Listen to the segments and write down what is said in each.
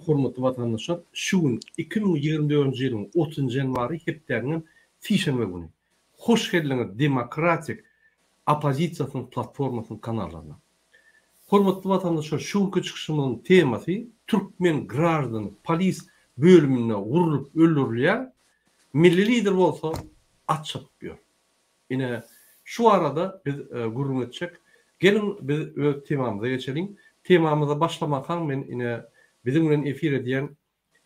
hormatly watandaşlar! Şu gün 2024-nji ýylyň otuzynjy ýanwary hepdäniňem sişenbe güni. Hoş geldiňiz Demokratik oppozisiýasynyň platformasynyň kanallaryna. Hormatly watandaşlar şu günki çykyşymyzyň temasy türkmen graždany polis bölüminde urlup öldürilýär, milli lider bolsa at çapyp ýör. Ine, şu barada biz gürrüň etjek. Geliň, biz öz temamyza geçeliň. Temamyza başlamakaň men ine biziň bilen efir edýän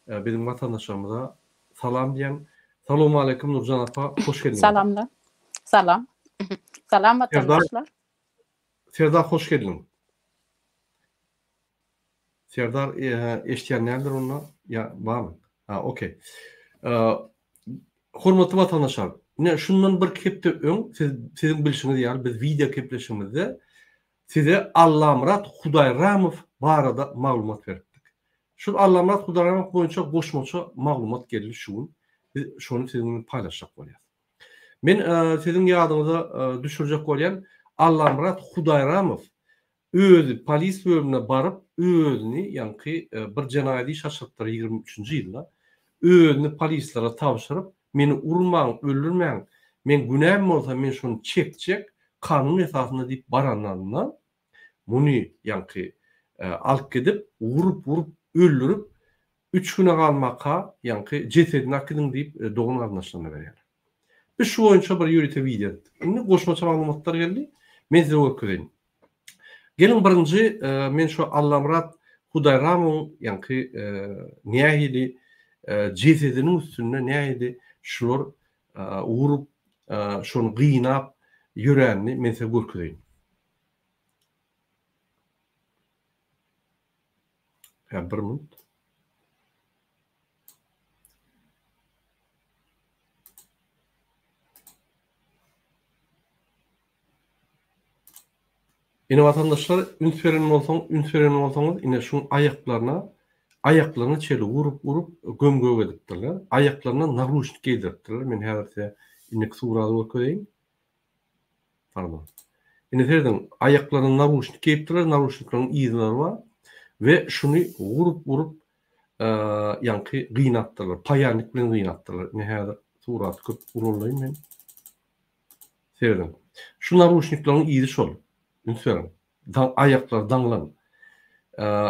biziň watandaşlarymyza salam diýýän. Salowmaleýkim Nurjan apa, hoş geldiňiz. Salamlar. Salam. Salam watandaşlar. Serdar hoş geldiň. Serdar eşitýän däldir onda ýa barmy? Ha okey. Hormatly watandaşlar, ine şundan bir hepde öň siz siziň bilşiňiz ýaly biz wideo gepleşigimizde size Allamyrat Hudaýramow barada maglumat beripdik. Şul Allamyrat Hudaýramow boýunça goşmaça maglumat geldi şu gün. Biz şony siziň bilen paýlaşjak bolýas. Men siziň ýadyňyza düşürjek bolýan Allamyrat Hudaýramow Özi polis bölümine baryp özüni ýaňky bir jenaýat iş açylypdyr 23-nji ýylda özüni polislere tabşyryp meni urmaň öldürmäň meň günäm bolsa men şony çekjek kanun esasynda diýip baranlarynda muny ýaňky alyp gidip urup urup öldürip üç güne galmaka ýaňky jesedini akidiň diýip dogan garyndaşlaryna berýärler. Biz şu boýunça bir ýörite wideo etdik. Indi goşmaça maglumatlar geldi. Men size görkezeýin. Geliň birinji men şu Allamyrat Hudaýramowyň ýaňky nähili jesediniň üstünde nähili şular urup şony gynap ýöränini men size görkezeýin. Hä bir minut. Ine watandaşlar üns beren bolsaň, üns beren bolsaňyz ine şuň aýaklaryna aýaklaryna çeli urup urup göm gök edipdirler. Aýaklaryna naruşnik geýdiripdirler. Men häzir size indiki suraty görkezeýin. Pardon. Ine serediň, aýaklaryna naruşnik geýipdirler, naruşnikleriň yzlary bar we şuny urup urup ýaňky gynapdyrlar, paýalnik bilen gynapdyrlar. Ine häzir suraty köp ulaldaýyn men. Serediň. Şu naruşnikleriň yzy şol. Üns beriň. Daň aýaklary daňlan.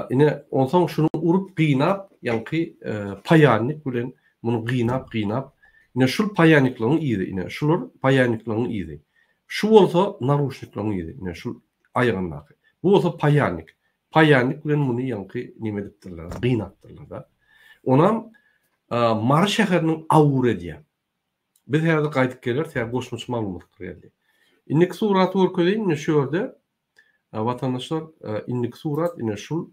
Ine, onsoň şuny urup gynap, ýaňky paýalnik bilen muny gynap gynap, ine şul paýalnikleriň yzy, ine şular paýalnikleriň yzy. Şu bolsa naruşnikleriň yzy, ine şul aýagyndaky. Bu bolsa paýalnik. Paýalnik bilen muny ýaňky neme edipdirler, gynapdyrlar-da. Onam Mary şäheriniň awury edýär. Biz häzir gaýdyp geleris, häzir goşmaça maglumatlar geldi. Indiki suraty görkezeýin, ine şu ýerde watandaşlar, indiki surat ine şul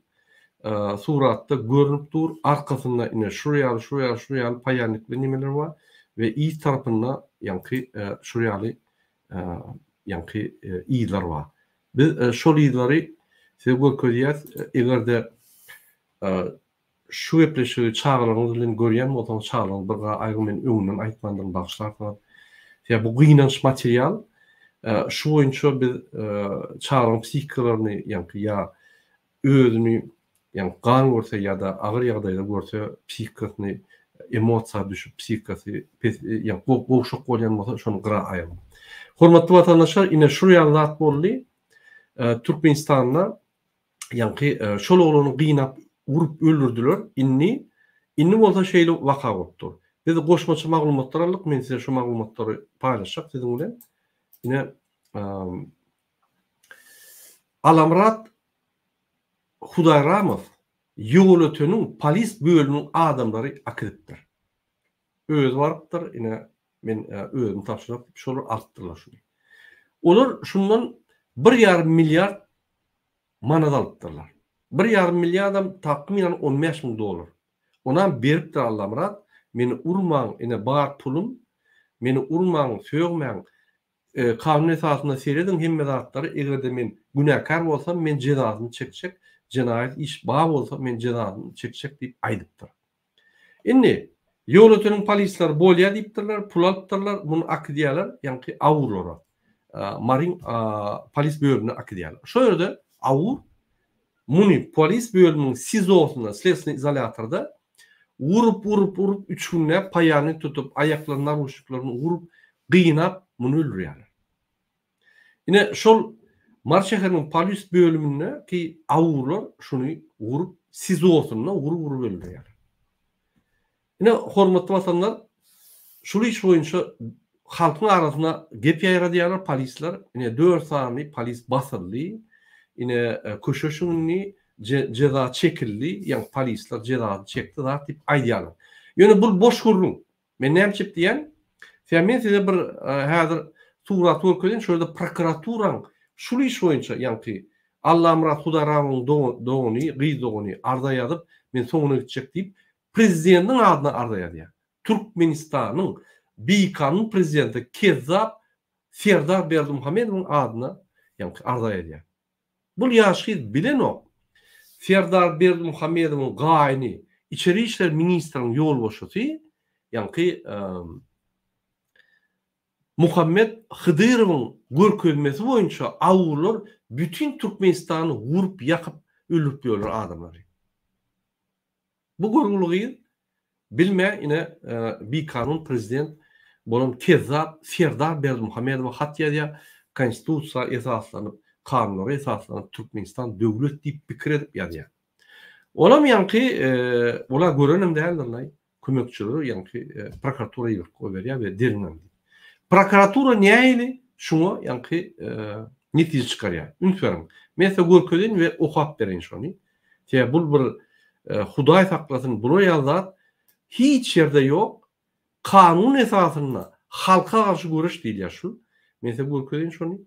suratda görnüp dur, arkasynda ine şul ýaly, şul ýaly, şul ýaly paýalnikli nimeler bar we yz tarapynda ýaňky şul ýaly ýaňky yzlar bar. Biz şol yzlary size görkezýäs, eger-de Şu gepleşigi çagalaryňyz bilen görýän bolsaňyz çagalaryňyz bir ga aýryň men öňünden aýtmandyryn bagyşlarsyňyz. Sebäbi bu gynanç material şu boýunça biz çagalaryň psihikalaryny ýaňky ýa özüni ýaňky gan görse ýa-da agyr ýagdaýda görse psihikasyny emosiýa düşüp psihikasy pes ýa gowşak bolýan bolsa şony gyra aýryň. Hormatly watandaşlar ine şul ýaly zat boldy. Türkmenistanda ýaňky şol oglany gynap urup öldürdiler indi indi bolsa şeýle waka bolup dur biz goşmaça maglumatlar aldyk men size şu maglumatlary paýlaşjak siziň bilen ine Alamyrat Hudaýramow Ýolöteniň polis bölüminiň adamlary akidipdir özi barypdyr ine men özüm tabşyrak diýip şolar alypdyrlar şuny olar şundan bir ýarym milliard manat alypdyrlar. Bir ýarym milliardam takmynan 15 müň dollar. Onam beripdir Allamyrat, meni urmaň, ine bar pulum, meni urmaň, sögmäň, kanun esasynda serediň hemme zatlary, eger-de men günäkär bolsam, men jezasyny çekjek, jenaýat iş bar bolsa, men jezasyny çekjek diýip aýdypdyr. Indi, Ýolöteniň polisleri bolýa diýipdirler, pul alypdyrlar, muny akidýärler, ýaňky awurlara. Maryň polis bölümine akidýärler. Şo ýerde awur Muny polis bölüminiň SIZO-synda, sledstweniý izolýatorda urup, urup, urup, üç günläp paýany tutup, aýaklaryny naruşniklaryny urup, gynap, muny öldürýärler. Ine, şol Mary şäheriniň polis bölümindeki awurlar şuny urup, SIZO-synda urup-urup öldürýärler. Ine, hormatly watanlar, şul iş boýunça halkyň arasynda gep ýaýradýarlar polisler. Ine, dört sany polis basyldy. Ine, köşeşiň indi, jeza çekildi, ýagny polisler jezasyny çekdi zat diýip aýdýarlar. Ýöne bul boş gürrüň. Men näme üçin diýýän? Sebäbi men size bir häzir surat görkezeýin, şol ýerde prokuraturaň şul iş boýunça, ýagny Allamyrat Hudaýramowyň dogany, gyz dogany arza ýazyp, men soňuna gitjek diýip, Prezidentiň adyna arza ýazýar. Türkmenistanyň bikanun prezidenti kezzap Serdar Berdimuhamedowyň adyna ýaňky arza ýazýar. Bul ýaş gyz bilenok. Serdar Berdimuhamedowyň gaýyny içeri işler ministriniň ýolbaşçysy ýaňky Muhammet Hydyrowyň görkezmesi boýunça awular bütin Türkmenistany urup ýakyp öldürip ýörler adamlary. Bu görgüli gyz bilmä ine bikanun prezident bolan kezzap Serdar Berdimuhamedowa hat ýazýar, konstitusiýa esaslanyp, kanunlara esaslanyp Türkmenistan döwlet diýip pikir edip ýazýar. Olam ýaňky ola görenem däldirlaý, kömekçileri ýaňky prokuratura iberip goýberýär we derňäň diýip. Prokuratura nähili şuňa ýaňky netije çykarýar? Üns beriň. Men size görkezeýin we okap bereýin şony. Sebäbi bul bir Hudaý saklasyn bular ýaly zat hiç ýerde ýok. Kanun esasynda halka garşy göreş diýilýär şu. Men size görkezeýin şony.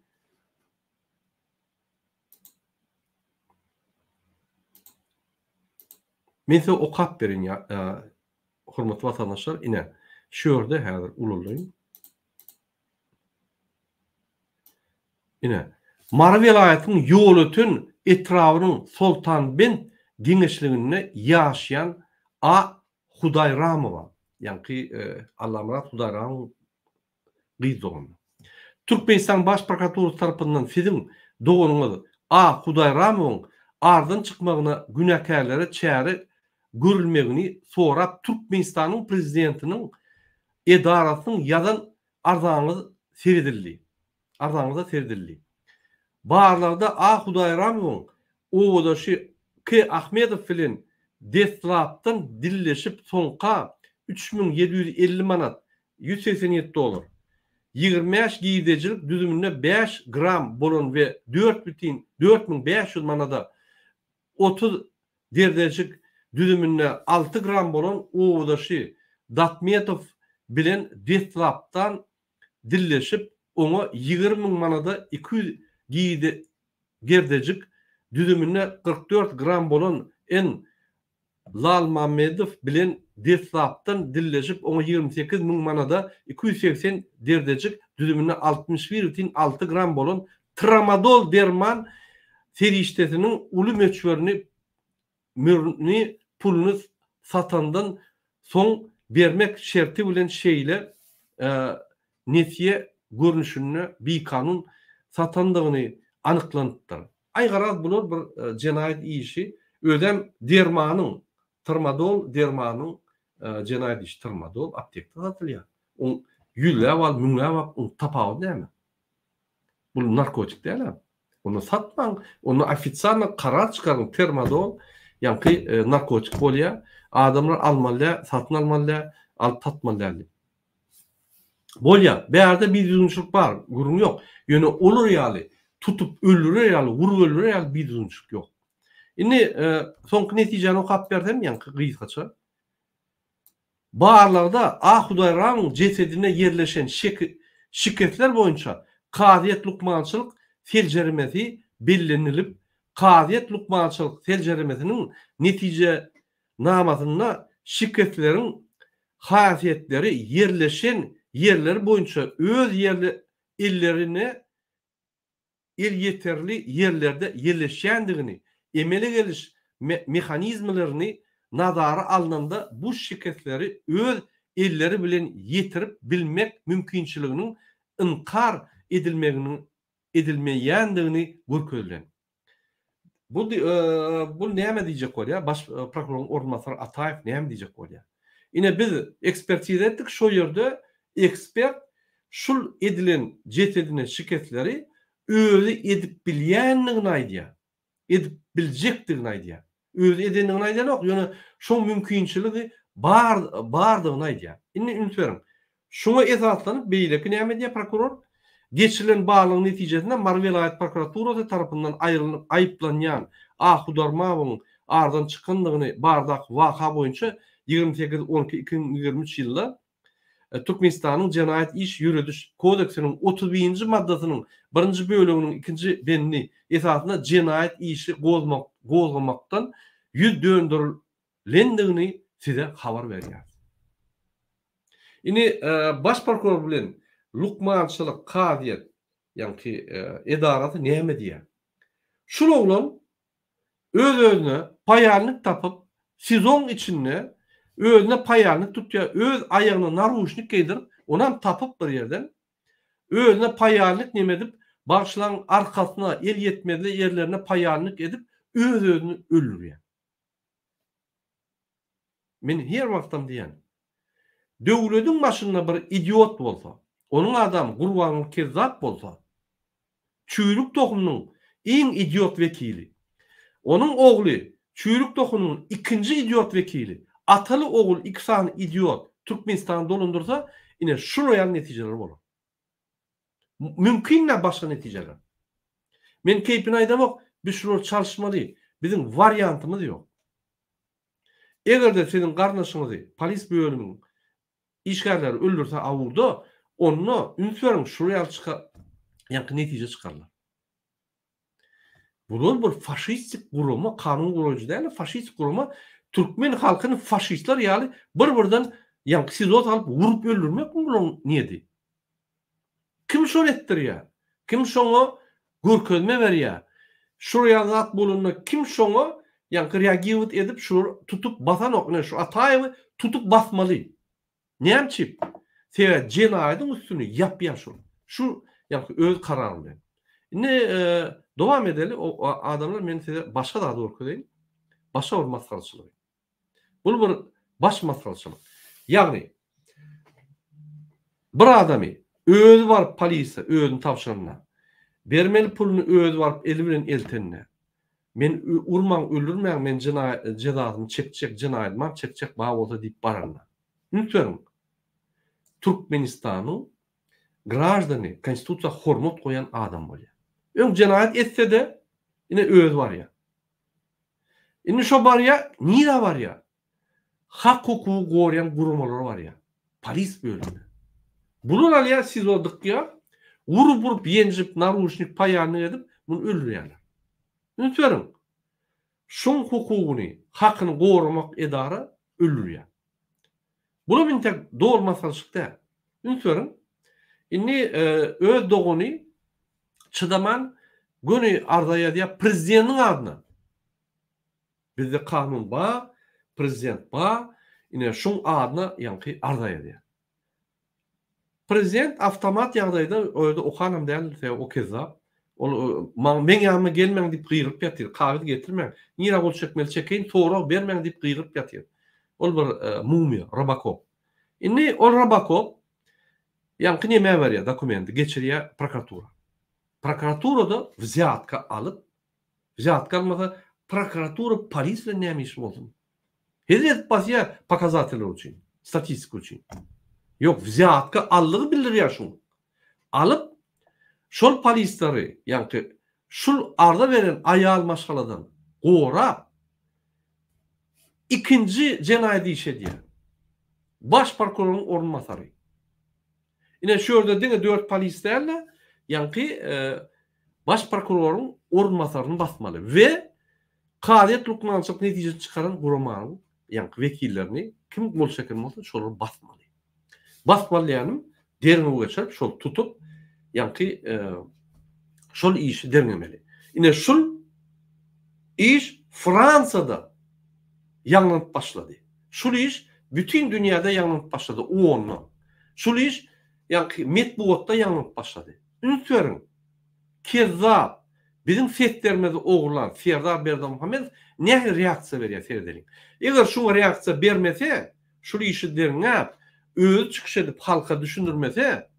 Men size okap bereýin hormatly watandaşlar ine şu ýerde häzir ulaldaýyn. Ine, Mary welaýatynyň Ýolöten etrabynyň Soltanbent geňeşliginde ýaşaýan A. Hudaýramowa, ýaňky Allamyrat Hudaýramowyň gyz dogany. Türkmenistanyň Baş prokuraturasy tarapyndan siziň doganyňyz A. Hudaýramowyň aradan çykmagyna günäkärlere çäre görülmegini sorap Türkmenistanyň Prezidentiniň edarasynyň ýazan arzaňyz seredildi. Arzaňyza seredildi. Barlagda A. Hudaýramowyň obadaşy K. Ahmedow bilen deslapdan dilleşip soňka 3750 manat, 187 dollar, 25 girdejilik düzüminde 5 gram bolan we dört bütin 4500 manada 30 derdejik düzüminde 6 gram bolan obadaşy Datmetow bilen deslapdan dilleşip, oňa 20 müň manada 200 gide gerdejik, düzüminde 44 gram bolan N. Lalmamedow bilen deslapdan dilleşip, oňa 28 müň manada 280 derdejik, düzüminde 61,6 gram bolan tramadol derman serişdesiniň uly möçberini mürni puluny satandan soň bermek şerti bilen şeýle nesýe görnüşinde bikanun satandygyny anyklanypdyr. Aý garaz bular bir jenaýat işi özem dermanyň trmadol dermanyň jenaýat işi trmadol aptekde satylýar. Oň ýüzläp al müňläp al oň tapawudy näme? Bul narkotik däl-ä. Ony satmaň, onda ofitsialno karar çykaryň termadol ýaňky narkotik bolýa, adamlar almaly däl, satyn almaly däl, alyp satmaly däl diýip. Bolýa, bärde bidüzgünçilik bar, gürrüň ýok. Ýöne olar ýaly tutup öldürer ýaly, urup öldürer ýaly bidüzgünçilik ýok. Indi soňky netijäni okap bersem ýaňky gysgaça. Barlagda A. Hudaýramowyň jesedinde ýerleşen şikesler boýunça kazyýet-lukmançylyk seljermesi bellenilip, kazyýet-lukmançylyk seljermesiniň netijenamasynda şikesleriň häsiýetleri ýerleşen ýerleri boýunça öz ellerine elýeterli ýerlerde ýerleşýändigini, emele geliş mehanizmlerini nazara alnanda bu şikesleri öz elleri bilen ýetirip bilmek mümkinçiliginiň ynkar edilmeginiň edilmeýändigini görkezilen. Bu bu näme diýjek bolýar? Baş prokuroryň orunbasary Ataýew näme diýjek bolýar? Ine biz ekspertiza etdik, şo ýerde ekspert şul edilen jesedine şikesleri özi edip bilýändigini aýdýar. Edip biljekdigini aýdýar. Özi edendigini aýdanok, ýöne şoň mümkinçiligi bar bardygyny aýdýar. Indi üns beriň. Şuňa esaslanyp beýleki näme edýär prokuror? Geçirilen barlagyň netijesinde Mary welaýat prokuraturasy tarapyndan aýrylyp aýyplanýan A. Hudarmawyň aradan çykandygyny baradaky waka boýunça 28 12 2023 ýylda Türkmenistanyň Jenaýat iş ýörediş kodeksiniň 31-nji maddasynyň birinji böleginiň ikinji bendi esasynda jenaýat işi gozgamakdan ýüz dönderilendigini size habar berýäris. Indi baş prokuror bilen lukmançylyk kazyýet ýaňky edarasy näme diýýär? Şul oglan öz-özüne paýalnik tapyp, SIZO-ň içinde özüne paýalnik tutýar, öz aýagyna naruşnik geýdirip, onam tapyp bir ýerden, özüne paýalnik neme edip, bagşylaryň arkasyna, el ýetmezli ýerlerine paýalnik edip, öz-özüni öldürýär. Men her wagtam diýýän, döwlediň başynda bir idiot bolsa, onuň adam Gurbanguly Kezzap bolsa, çüýrük tohumynyň iň idiot wekili, onuň ogly çüýrük tohumynyň ikinji idiot wekili, ataly ogul iki sany idiot Türkmenistany dolandyrsa, ine şular ýaly netijeler bolar. Mümkin däl başga netijeler. Men keýpini aýdamok, biz şulary çalyşmaly, biziň wariantymyz ýok. Eger-de siziň garyndaşyňyzy polis bölüminiň işgärleri öldürse awuda, onda üns beriň şular ýaly çyka ýaňky netije çykarylar. Bular bir faşistik gurama, kanun goraýjy däl, faşistik gurama türkmen halkyny faşistler ýaly bir-birden ýaňky SIZO salyp urup öldürmekmi bularyň niýeti? Kim şony etdirýär? Kim şoňa görkezme berýär? Şular ýaly zat bolanda kim şoňa ýaňky reagiwat edip şulary tutup basanok? Ine şu Ataýewi tutup basmaly. Näme üçin? Sebäbi jenaýadyň üstüni ýapýar şul. Şu ýaňky öz karary bilen. Indi dowam edeli adamlar men size başga zat görkezeýin. Başga bir masgaraçylygy. Bul bir baş masgaraçylyk. Ýagny bir adamy özi baryp polisiýa özüni tabşyranda, bermeli puluny özi baryp eli bilen eltende, men urmaň öldürmäň men jezasyny çekjek jenaýadymam çekjek bar bolsa diýip baranda. Üns beriň. Türkmenistanyň graždany konstitusiýa hormat goýan adam bolýar. Öň jenaýat etse-de ine özi barýar. Indi şo barýa, nirä barýa? Hak-hukugy goraýan guramalara barýa. Polis bölümine. Bular alýar, SIZO dykýar, urup-urup, ýenjip, naruşnik, paýannik edip, muny öldürýärler. Üns beriň. Şoň hukugyny, hakyny goramak edara öldürýär. Bulam intek doly maslahatlaşyk däl. Üns beriň. Indi öz dogany çydaman göni arza ýazýar prezidentiň adyna. Bizde kanun bar, prezident bar, ine şuň adyna ýaňky arza ýazýar. Prezident awtomat ýagdaýda o ýerde okanam däldir, sebäbi o kezzap. Ol maň meň ýanyma gelmäň diýip gygyryp ýatyr, kagyz getirmäň, nirä gol çekmeli çekeýin, sorag bermäň diýip gygyryp ýatyr. Ol bir mumyýa, robokop. Indi ol robokop ýaňky nämä berýär dokumenti, geçirýär prokuratura. Prokuraturada wzýatka alyp, Wzýatka almasa prokuratura polis bilen näme işi bolsun? Hezil edip basýar pokazateller üçin, statistika üçin. Ýok, wzýatka aldygy bildirýär şuň. Alyp şol polisleri, ýaňky şul arza beren aýal maşgaladan gorap ikinji jenaýat işi edýär. Baş prokuroryň orunbasary. Ine şu ýerde diňe dört polis däl-de, ýaňky Baş prokuroryň orunbasaryny basmaly we kazyýet lukmançylyk netijesini çykaran guramanyň ýaňky wekillerini kim gol çeken bolsa şolary basmaly. Basmaly diýýänim derňew geçirip şol tutup ýaňky şol işi derňemeli. Ine şul iş Fransiýada ýaňlanyp başlady. Şul iş bütin dünýäde ýaňlanyp başlady OON-da. Şul iş ýaňky metbugatda ýaňlanyp başlady. Üns beriň! Kezzap! Biziň seslerimizi ogurlan Serdar Berdimuhamedow nähili reaksiýa berýär seredeliň. Eger şuňa reaksiýa bermese, şul işi derňäp, özi çykyş edip halka düşündirmese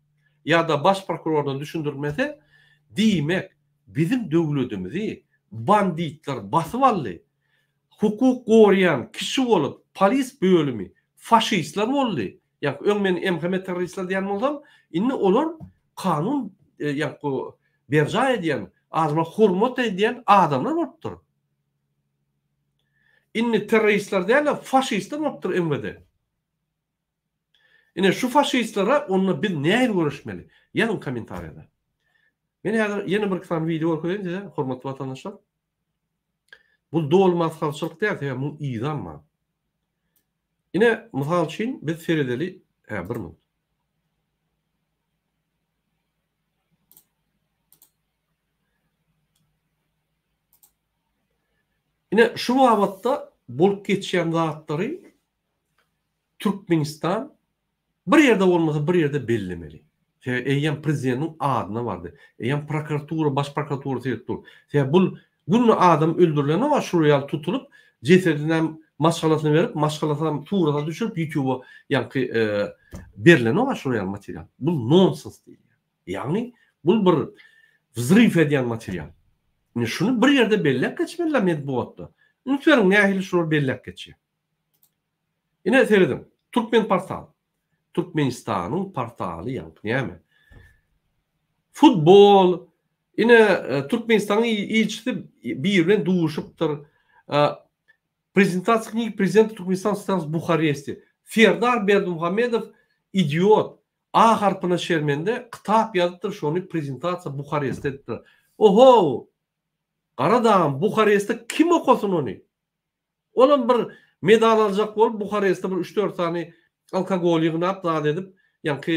ýa-da baş prokurordan düşündirmese, diýmek biziň döwledimizi banditler basyp aldy. Hukuk goraýan kişi bolup polis bölümi faşistler boldy. Ýa öň men MHM terroristler diýen bolsam, indi olar kanun ýa berjaý edýän, adama hormat edýän adamlar bolupdyr. Indi terroristler däl-de faşistler bolupdyr MWD. Ine şu faşistlere onda biz nähili göreşmeli? Ýazyň kommentariýada. Men häzir ýene bir iki sany wideo görkezeýin size, hormatly watandaşlar. Bu doly masgaraçylyk däl, sebäbi muň yzam bar. Ine, mysal üçin biz seredeli, hä, bir minut. Ine, şu babatda bolup geçýän zatlary Türkmenistan bir ýerde bolmasa bir ýerde bellemeli. Sebäbi eýýäm prezidentiň adyna bardy. Eýýäm prokuratura, baş prokuratura seredip dur. Sebäbi bul günde adam öldürilende bar şular ýaly tutulyp, jesedinem maşgalasyna berip, maşgalasynam surata düşürip ýutuba ýaňky berlene bar şular ýaly material. Bul nonsens diýilýär. Ýagny bul bir wzryw edýän material. Indi şuny bir ýerde belläp geçmeliler metbugatda. Üns beriň nähili şular belläp geçýär. Ine serediň, Türkmenportal. Türkmenistanyň portaly ýaňky näme? Futbol, ine Türkmenistanyň ilçisi biri bilen duşupdyr. Prezentasiýa knigi prezidenta Türkmenistana sostoýalась w Buhareste. Serdar Berdimuhamedow idiot, A harpyna şermende kitap ýazypdyr şony prezentasiýa Buharestde edipdir. Ohow! Gara dagym Buharestde kim okasyn ony? Olam bir medal aljak bolup Buharestde bir üç-dört sany alkogol ýygnap zat edip ýaňky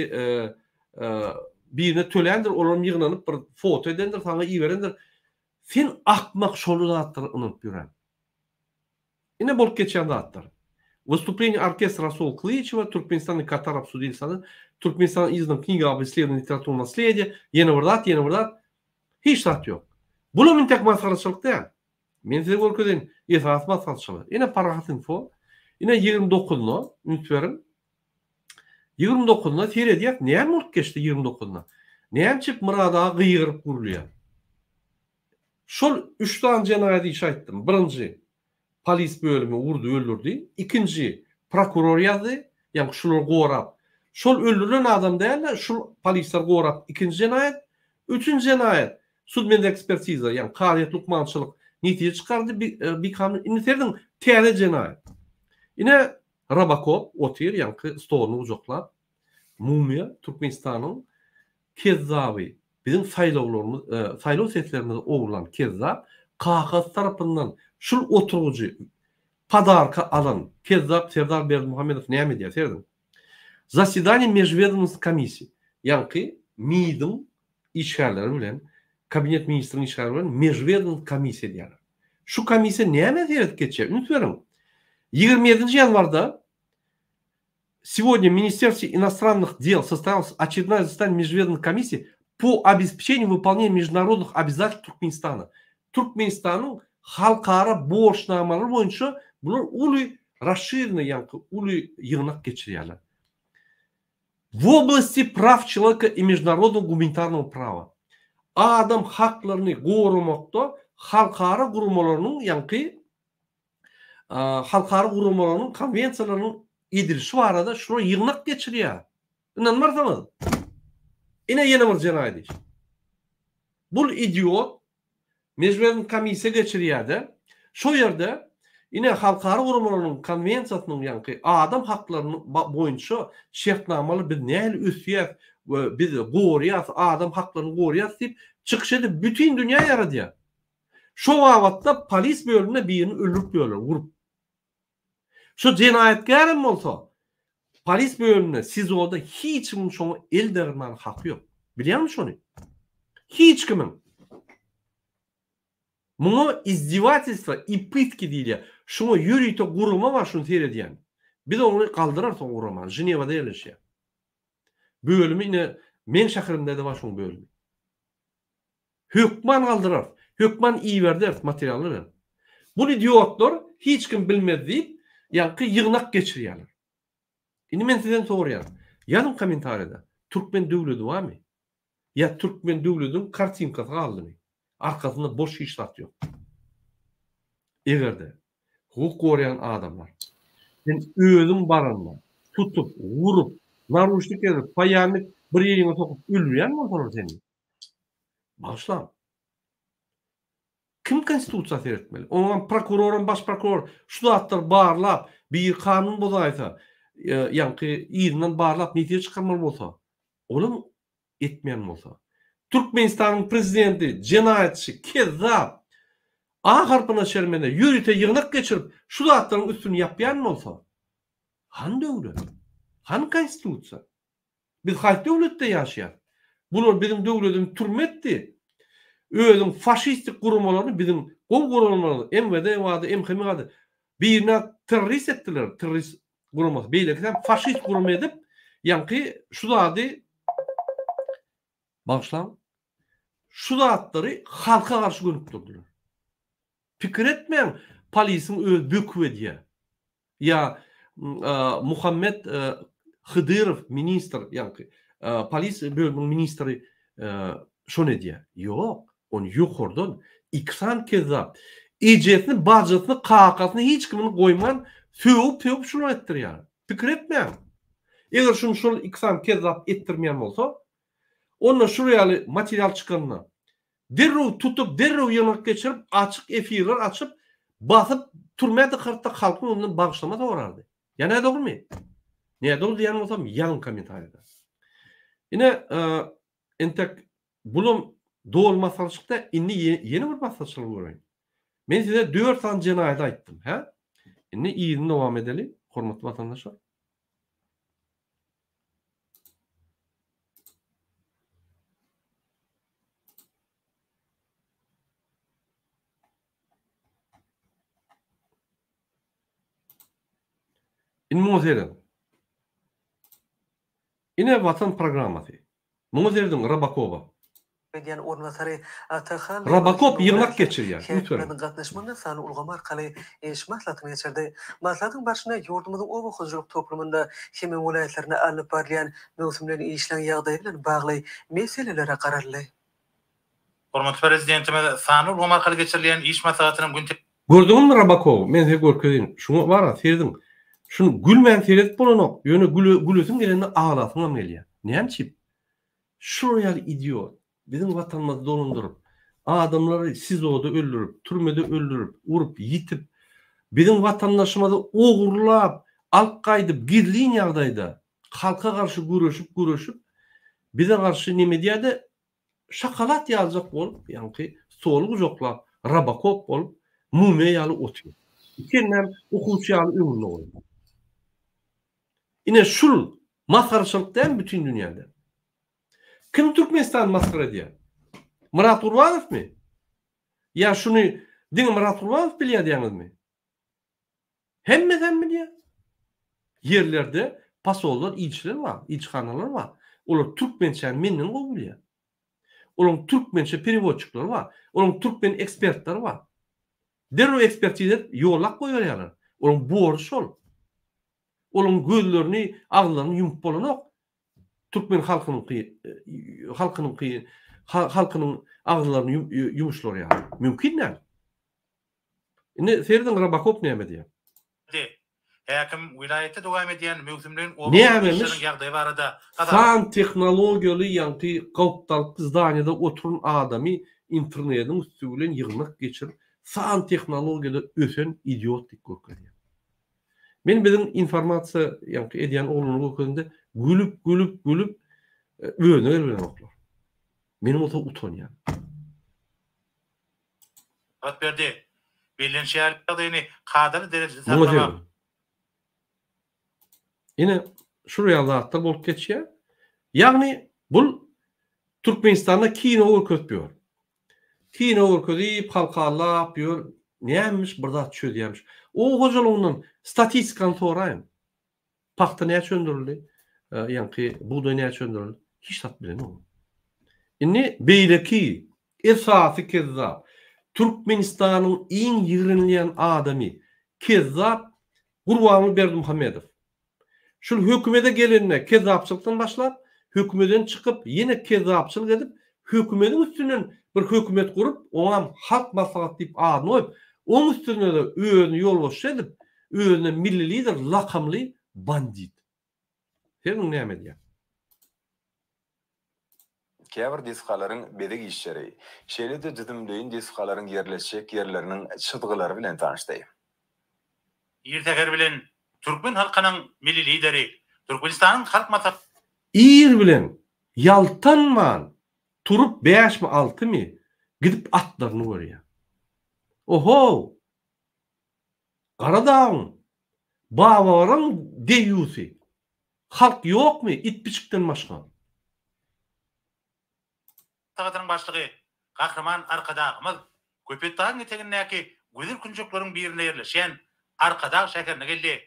birine töländir olaram ýygnanyp bir foto edendir saňa iberendir. Sen akmak şol zatlara ynanyp ýören. Ine bolup geçýän zatlar. Wystупление orkestra Rasul Klyçewa, Türkmenistan i Katar обсудили sada, Türkmenistan izdana kniga об исследовании литературного наследия, ýene bir zat, ýene bir zat. Hiç zat ýok. Bulam intek masgaraçylyk däl. Men size görkezeýin, esasy maslahatçylar. Ine Parahat info. Ine 29-na üns beriň. 29-na seredýäs, näme bolup geçdi 29-na? Näme üçin Myrat aga gygyryp gürleýär? Şol üç sany jenaýat işi aýtdym. Birinji, polis bölümi urdy, öldürdi. Ikinji, prokuror ýazdy, ýagny şulary gorap. Şol öldürilen adam däl-de, şul polisler gorap ikinji jenaýat. Üçünji jenaýat, Sudmedekspertiza, ýagny kazyýet lukmançylyk netije çykardy bikanun. Indi serediň, täze jenaýat. Ine, Robokop otyr, ýaňky stoluny gujaklap. Mumyýa Türkmenistanyň kezzaby, biziň saýlawlarymyz, saýlaw seslerimizi ogurlan kezzap, kakasy tarapyndan şul oturgyjy podarka alan kezzap Serdar Berdimuhamedow näme edýär, serediň. Zasedaniýe mežwedomstw komissiýa, ýaňky MID-iň işgärleri bilen, Kabinet ministriň işgärleri bilen mežwedomstw komissiýa edýärler. Şu komissiýa nämä seredip geçýär? Üns beriň. 27-nji ýanwarda Сегодня в Министерстве иностранных дел состоялось очередное заседание межведомственной комиссии по обеспечению выполнения международных обязательств Туркменистана. Türkmenistanyň halkara borçnamalary boýunça bular uly rasşirnyý ýaňky uly ýygnak geçirýärler. W oblasti praw çeloweka i mežnarodnogo gumanitarnogo prawa. Adam haklaryny goramakda halkara guramalarynyň ýaňky halkara guramalarynyň konwensiýalarynyň edilişi barada şular ýygnak geçirýär. Ynanmarsyňyz. Ine ýene bir jenaýat işi. Bul idiot Mejberiň komissiýa geçirýärde, şo ýerde ine halkara guramalarynyň konwensiýasynyň ýaňky adam haklaryny boýunça şertnamalar biz nähili ösýäs we biz gorýas adam haklaryny gorýas diýip çykyş edip bütin dünýä ýaradýar. Şo babatda polis bölüminde birini öldürip ýörler urup. Şo jenaýatkärem bolsa polis bölüminde SIZO-da hiç kimiň şoňa el degirmäne haky ýok. Bilýäňmi şony? Hiç kimiň. Muňa izdevatelstwo i pytki diýilýär. Şuňa ýörite gurama bar şuny seredýän. Biz ony galdyrarys o guramany. Ženewada ýerleşýär. Bölümi ine meň şäherimde-de bar şoň bölümi. Hökman galdyrarys. Hökman iberderis materiallar berip. Bul idiotlar hiç kim bilmez diýip ýaňky ýygnak geçirýärler. Indi men sizden soraýan. Ýazyň kommentariýada. Türkmen döwledi barmy? Ýa türkmen döwlediniň kartinkasy galdymy? Arkasynda boş hiç zat ýok. Egerde hukuk goraýan adamlar sen özüň baranda tutup, urup, naruşnik edip, paýalnik bir ýeriňe sokup öldürýän bolsalar seni. Bagyşlaň. Kim konstitusiýa seretmeli? Oňam prokuroram baş prokuror şu zatlary barlap, biri kanun bozaýsa, ýaňky yzyndan barlap netije çykarmaly bolsa, olam etmeýän bolsa. Türkmenistanyň prezidenti jenaýatçy, kezzap, A harpyna şermende ýörite ýygnak geçirip şu zatlaryň üstüni ýapýan bolsa, hany döwlet? Hany konstitusiýa? Biz haýsy döwletde ýaşaýas? Bular biziň döwletimizi türme etdi. Özüň faşistik guramalaryny biziň gowy guramalarymyz MWD bardy, MHM bardy. Birine terrorist etdiler, terrorist guramasy. Beýlekisem faşist gurama edip, ýaňky şu zady bagyşlaň, şu zatlary halka garşy gönükdirdiler. Pikir etmäň, polisiň özi böküp edýär. Ýa Muhammet Hydyrow ministr ýaňky polisiýa bölüminiň ministri şony edýär. Ýok, ony ýokardan iki sany kezzap ejesini, bajysyny, kakasyny hiç kimini goýman sögüp-sögüp şular etdirýär. Pikir etmäň. Eger şuny şol iki sany kezzap etdirmeýän bolsa, onda şular ýaly material çykanda Derrew tutup, derrew ýygnak geçirip, açyk efirler açyp, basyp, türmä dykartda halkyň öňünden bagyşlama sorardy. Ýa nädogrymy? Nädogry diýýän bolsam ýazyň kommentariýada. Ine, entek bulam doly masgarçylyk däl, indi ýene bir masgarçylygy göreýin. Men size dört sany jenaýaty aýtdym, hä? Indi yzyny dowam edeli, hormatly watandaşlar. Indi muňa serediň. Ine Watan programmasy. Muňa serediň Robokoba. Edýän orunbasary Atahan Robokop ýygnak geçirýär. Üns beriň. Häkimleriniň gatnaşmagynda sanly ulgam arkaly iş maslahatyny geçirdi. Maslahatyň barşynda ýurdumyzyň oba hojalyk toplumynda hemme welaýatlarynda alnyp barylýan möwsümleýin işleň ýagdaýy bilen bagly meselelere garaldy. Hormatly Prezidentimiz sanly ulgam arkaly geçirilýän iş maslahatynyň gün Gördüňizmi Robokowy? Men size görkezeýin. Şuňa bara serediň. Şuny gülmän seredip bolanok. Ýöne gülesiň gelende aglasyňam gelýär. Näme üçin? Şular ýaly idiot biziň watanymyzy dolandyryp, adamlary SIZO-da öldürip, türmede öldürip, urup, ýitip, biziň watandaşymyzy ogurlap, alyp gaýdyp gizlin ýagdaýda halka garşy göreşip göreşip bize garşy neme edýärde şokolad ýaljak bolup ýaňky stoly gujaklap robokop bolup mumyýa ýaly otyr. Iki elinem okuwçy ýaly öňünde goýup. Ine şul masgaraçylyk dälmi bütin dünýäde? Kim Türkmenistany masgara edýär? Myrat Gurbanowmy? Ýa şuny diňe Myrat Gurbanow bilýär diýýäňizmi? Hemmesem bilýär. Ýerlerde posollar, ilçiler bar, ilçihanalar bar. Olar türkmençäni menden gowy bilýär. Olaryň türkmençe perewodçiklary bar. Olaryň türkmen ekspertleri bar. Derrew ekspertiza edip ýollap goýberýärler. Olaryň borjy şol. Olaryň gözlerini, agyzlaryny ýumup bolanok. Türkmen halkynyňky halkynyňky halkynyň agyzlaryny ýumuşlar ýaly. Mümkin däl. Indi serediň Robokop näme diýýär. Di. Häkim welaýatda dowam edýän möwsümleýin oba hojalyk işleriniň ýagdaýy barada hasabat. San tehnologiýaly ýaňky gapdalky zdaniýada oturan adamy internediň üsti bilen ýygnak geçirip san tehnologiýada ösen idiot diýip görkezýär. Men biziň informasiýa ýaňky edýän oglanlary görkezende gülüp gülüp gülüp özüne gelibilenoklar. Men bolsa utanýan. Hasabat berdi. Bellenişi ýaly, ýagdaýyny kadaly derejede Muňa saklamak. serediň. Ine, şular ýaly zatlar bolup geçýär. Ýagny, bul Türkmenistanda kino görkezip ýör. Kino görkezip, halky aldap ýör. Nämiş bir zat çözýärmiş. Oba hojalygyndan statistikany soraýyň. Pagta näçe öndürildi? Ýaňky bugdaý näçe öndürildi? Hiç zat bilenok. Indi beýleki esasy kezzap. Türkmenistanyň iň ýigrenilýän adamy kezzap Gurbanguly Berdimuhamedow. Şul hökümede gelende kezzapçylykdan başlap, hökümeden çykyp ýene kezzapçylyk edip, hökümediň üstünden bir hökümet gurup, oňam Halk Maslahaty diýip adyny goýup, oň üstünde-de özüni ýolbaşçy edip, özüne Milli Lider lakamly bandit. Sen näme edýäň? Käbir desgalaryň bezeg işleri, şeýle-de düzümleýin desgalaryň ýerleşjek ýerleriniň çyzgylary bilen tanyşdy. Ir säher bilen türkmen halkynyň Milli Lideri, Türkmenistanyň Halk Maslahatynyň. Ir bilen ýaltanman turup bäşmi altymy gidip atlaryny görýär. Ohow! Gara dagyň Babagaraň deýýusy. Halk ýokmy it-pişikden başga? Maslahatynyň başlygy Gahryman Arkadagymyz Köpetdagyň etegindäki gözel künjekleriň birinde ýerleşýän Arkadag şäherine geldi.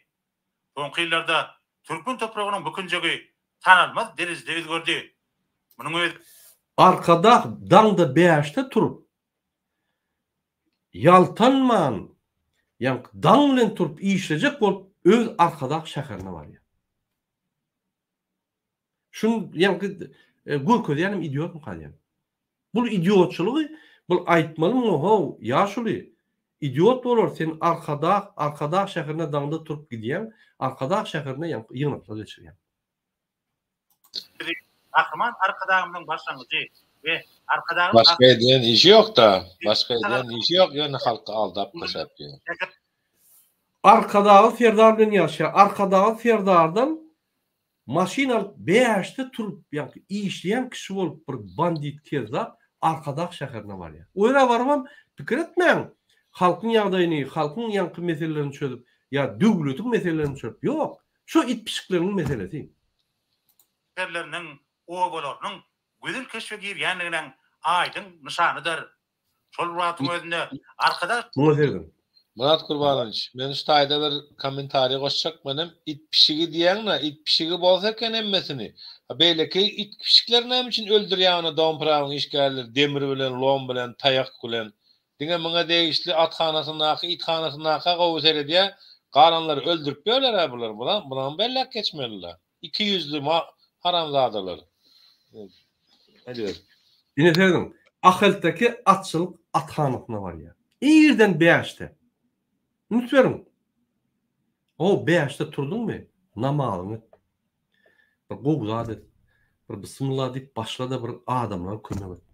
Soňky ýyllarda türkmen topragynyň bu künjegi tanalmaz derejede özgerdi. Munuň özi. Arkadag daňda bäşde turup, ýaltanman, ýaňky daň bilen turup işlejek bolup öz Arkadag şäherine barýar. Şuny ýaňky görkezýänem idiotmyka diýýän. Bul idiotçylygy bul aýtmaly muňa how ýaşuly idiot bolar sen Arkadag Arkadag şäherine daňda turup gidýäň Arkadag şäherine ýaňky ýygnaklar geçirýäň. Bizi Gahryman Arkadagymyzyň başlangyjy we Arkadagly Başga edýän işi ýokda. Başga edýän işi ýok ýöne halky aldap kösäp ýör. Arkadagly Serdar bilen ýaşaýar. Arkadagly Serdardan maşyn alyp bäşde turup ýaňky işleýän kişi bolup bir bandit kezzap Arkadag şäherine barýar. O ýere barybam pikir etmäň halkyň ýagdaýyny, halkyň ýaňky meselelerini çözüp ýa döwletiň meselelerini çözüp ýok. Şu it-pişikleriň meselesi. Şäherleriniň, obalarynyň gözel keşbe girýändiginiň aýdyň nyşanydyr. Şol bir wagtyň özünde Arkadag. Muňa serediň. Myrat Gurbanowiç, men şu taýda bir kommentariý goşjak menem it pişigi diýýäňdä, it pişigi bolsa eken hemmesini. A beýleki it pişikleri näme üçin öldürýä ony domprawyň işgärleri demir bilen, lom bilen, taýak bilen. Diňe muňa degişli athanasyndaky, ithanasyndaky gowy seredýä, galanlary öldürip ýörler-ä bular. Buna, bunam belläp geçmeli-le. Ikiýüzli haramzadalar. Aýdyber. Ine serediň, Ahalteke atçylyk athanasyna barýar. Irden bäşde. Üns beriň. O bäşde turduňmy, namazyňy et. Bir gowy zat et. Bir bismillah diýip başla-da bir adamlara kömek et.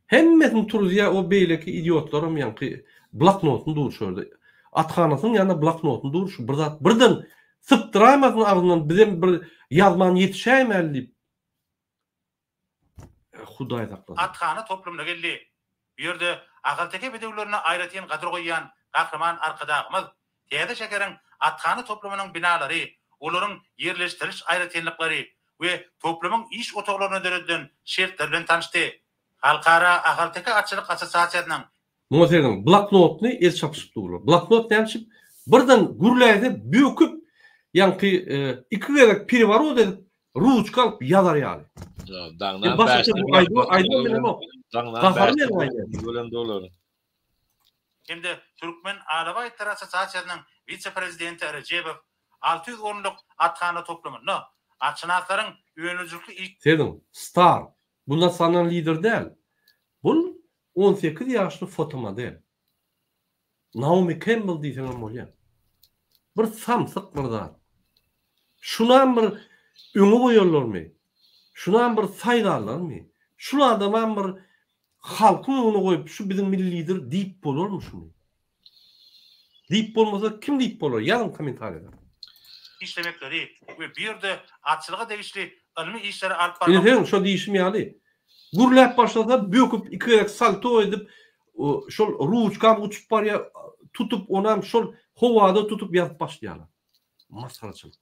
Hemmesini turuzýa o beýleki idiotlaram ýaňky bloknotyny dur şu ýerde. Athanasynyň ýanynda bloknotyny dur şu bir zat birden sypdyraýmasyn agzyndan bizem bir ýazman ýetişäýmäli diýip. Hudaý saklasyn. Athana toplumyna geldi. Bu ýerde ahalteke bedewlerine aýratyn gadyr goýýan Gahryman Arkadagymyz täze şäheriň athana toplumynyň binalary, olaryň ýerleşdiriliş aýratynlyklary we toplumyň iş otaglarynda döredilen şertler bilen tanyşdy. Halkara ahalteke atçylyk assosiasiýasynyň Muňa serediň, bloknotny el çapyşyp durlar. Bloknot näme üçin? Birden gürläýse böküp, ýaňky iki gezek pereworot edip, ruçka alyp ýazar ýaly. Daňdan bäşde aýdybam bilemok. Daňdan bäşde bilen dolar. Hem-de Türkmen alabaý itleri assosiasiýasynyň wise-prezidenti Rejebow 600 orunlyk athana toplumynda atşynaslaryň önüjilikli iş Serediň, Star, bu nasional lider däl. Bul 18 ýaşly fotomodel. Naomi Kembl diýseňem bolýar. Bir samsyk bir zat. Şunam bir öňe goýarlarmy? Şunam bir saýlarlarmy? Şul adamam bir halkyň öňüne goýup şu biziň milli lider diýip bolarmy şuny? Diýip bolmasa kim diýip bolar? Ýazyň kommentariýada. Işlemekleri we bu ýerde atçylyga degişli ylmy işleri alyp Ine barmak. seň şo diýşim ýaly. Gürläp başlasa böküp iki gezek salto edip şol ruçkam uçup barýar tutup onam şol howada tutup ýazyp başlaýarlar. Masgaraçylyk.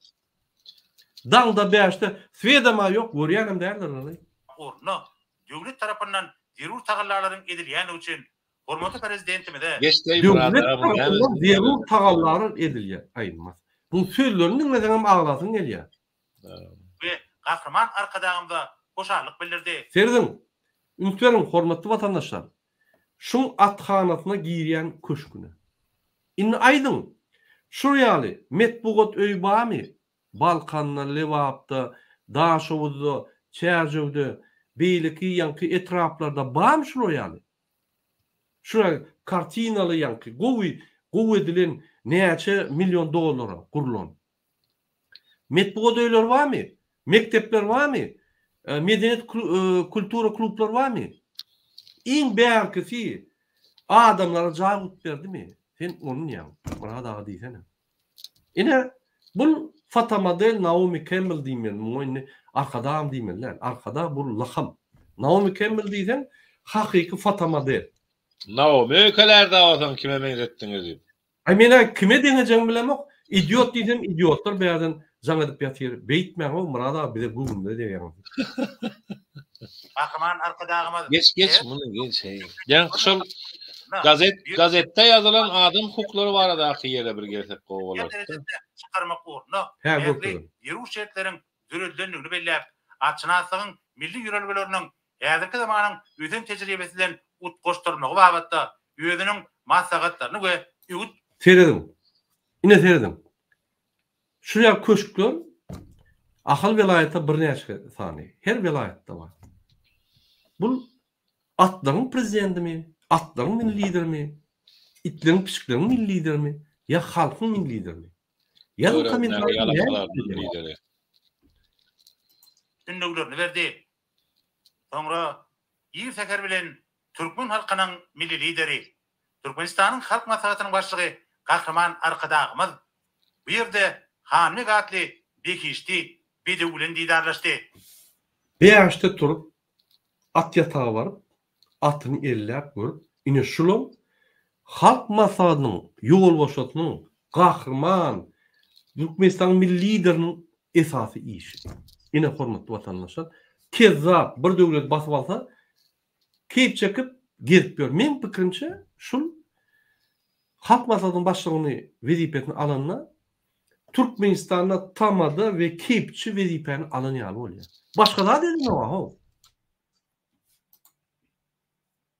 Daňda bäşde swedama ýok görýänem däldirler. Ornuna döwlet tarapyndan zerur tagallalaryň edilýändigi üçin hormatly Prezidentimize Geçdeý Döwlet brada bu näme tarapyndan zerur tagallalar edilýär. Aý mas. Muň sözlerini diňleseňem aglasyň gelýär. We Gahryman Arkadagymyza hoşallyk bildirdi. Serediň, üns beriň hormatly watandaşlar. Şuň athanasyna girýän köşgüne. Indi aýdyň, şul ýaly metbugat öýi barmy Balkanda, Lebapda, Daşoguzda, Çärjewde, beýleki ýaňky etraplarda barmy şular ýaly? Şular kartinaly ýaňky gowy gowy edilen näçe million dollara gurlan. Metbugat öýleri barmy? Mekdepler barmy? Medeniýet kultura klublar barmy? Iň bärkisi adamlara jaý gurup berdimi? Sen ony diýýäň. Myrat aga diýsene. Ine bul fotomodel Naomi Kembel diýmeli muňa indi Arkadagam diýmeli däl. Arkadag bul lakam. Naomi Kembel diýseň hakyky fotomodel. Naomi öýkelärdi awasaň kime meňzetdiňiz diýip. Aý menä kime deňejegimi bilemok. Idiot diýsem idiotlar bärden jaň edip ýatyr. Beýtmäň-ow Myrat aga bize göwnümize degýäňiz. Gahryman Arkadagymyz Geç geç muny geç heý. Ýaňky şol gazet gazetde ýazylan adam hukuklary baradaky ýere bir gelsek gowy bolardy. Derejede çykarmak ugrunda Hä ähli görkeziň. zerur şertleriň döredilendigini belläp, atşynaslygyň milli ýörelgeleriniň häzirki zamanyň ösen tejribesi bilen utgaşdyrylmagy babatda özüniň maslahatlaryny we öwüt Serediň. Ine serediň. Şu ýaly köşkler Ahal welaýatda birnäçe sany, her welaýatda bar. Bul atlaryň prezidentimi, atlaryň milli liderimi, itleriň, pişikleriň milli liderimi ýa halkyň milli liderimi? Ýazyň kommentariýada. Ündewlerini berdi. Soňra ir säher bilen türkmen halkynyň Milli Lideri, Türkmenistanyň Halk Maslahatynyň Başlygy Gahryman Arkadagymyz bu ýerde Hanbeg atly behişdi bedew bilen didarlaşdy. Bäşde turup, at ýataga baryp, atyny elläp görüp, ine şulam Halk Maslahatynyň ýolbaşçysynyň Gahryman Türkmenistanyň Milli Lideriniň esasy işi. Ine hormatly watandaşlar, kezzap bir döwleti basyp alsa, keýp çekip gezip ýör. Meň pikirimçe şul Halk Maslahatynyň başlygyny wezipesini alanda Türkmenistanda tamada we keýpçi wezipäni alan ýaly bolýar. Başga zat edenok-a how.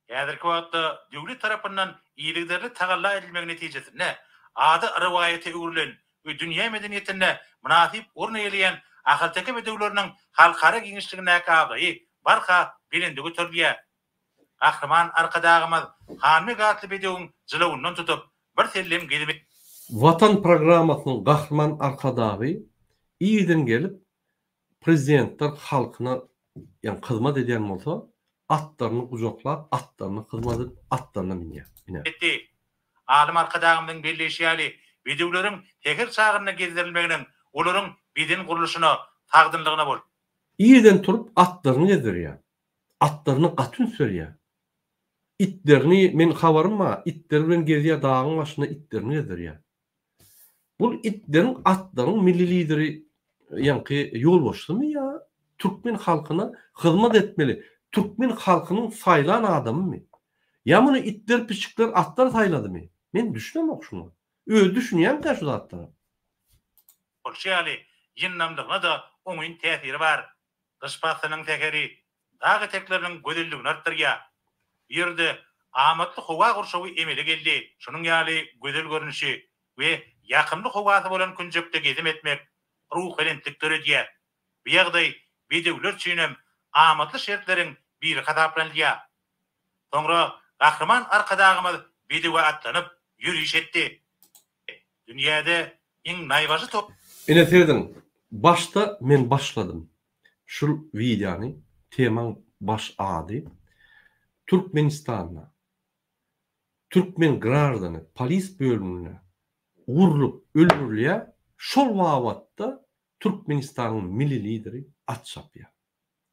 Häzirki wagtda döwlet tarapyndan yzygiderli tagalla edilmegi netijesinde ady rowaýata öwrülen we dünýä medeniýetinde mynasyp orun eýeleýän ahalteke bedewleriniň halkara giňişligindäki abraýy barha belende göterilýär. Gahryman Arkadagymyz Hanbeg atly bedewiň jylawyndan tutup, birsellem gezim. Watan programmasynyň Gahryman Arkadagy irden gelip Prezidentler halkyna ýagny hyzmat edýän bolsa, atlaryny gujaklap, atlaryna hyzmat edip, atlaryna münýär. Ine. Etdi. Alym Arkadagymyzyň belleýşi ýaly, bedewleriň säher çagynda gezdirilmeginiň olaryň beden gurluşyna, sagdynlygyna bol. Irden turup atlaryny gezdirýär. Atlaryna gaty üns berýär. Itlerini, men habarym bar, itleri bilen gezýär, dagyň başynda itlerini gezdirýär. Bul itleriň atlaryň milli lideri ýaňky ýolbaşçysymy ýa türkmen halkyna hyzmat etmeli türkmen halkynyň saýlan adamymy? Ýa muny itler pişikler atlar saýladymy? Men düşünemok şuňa. Özi düşünýämikä şu zatlara? Bolşy ýaly, ýyndamlygyna-da oňyn täsiri bar. Gyş paslynyň säheri dag etekleriniň gözelligini artdyrýar. Bu ýerde amatly howa gurşawy emele geldi. Şunuň ýaly gözel görnüşi we ýakymly howasy bolan künjekde gezim etmek ruhubelentlik döredýär. Bu ýagdaý bedewler üçin hem amatly şertleriň biri hasaplanylýar. Soňra Gahryman Arkadagymyz bedewe atlanyp, ýöriş etdi. Dünýäde iň naýbaşy to. Ine serediň başda men başladym şul wideony temaň baş ady Türkmenistanda türkmen graždany polis bölüminde urlup öldürilýär şol babatda Türkmenistanyň milli lideri at çapýar.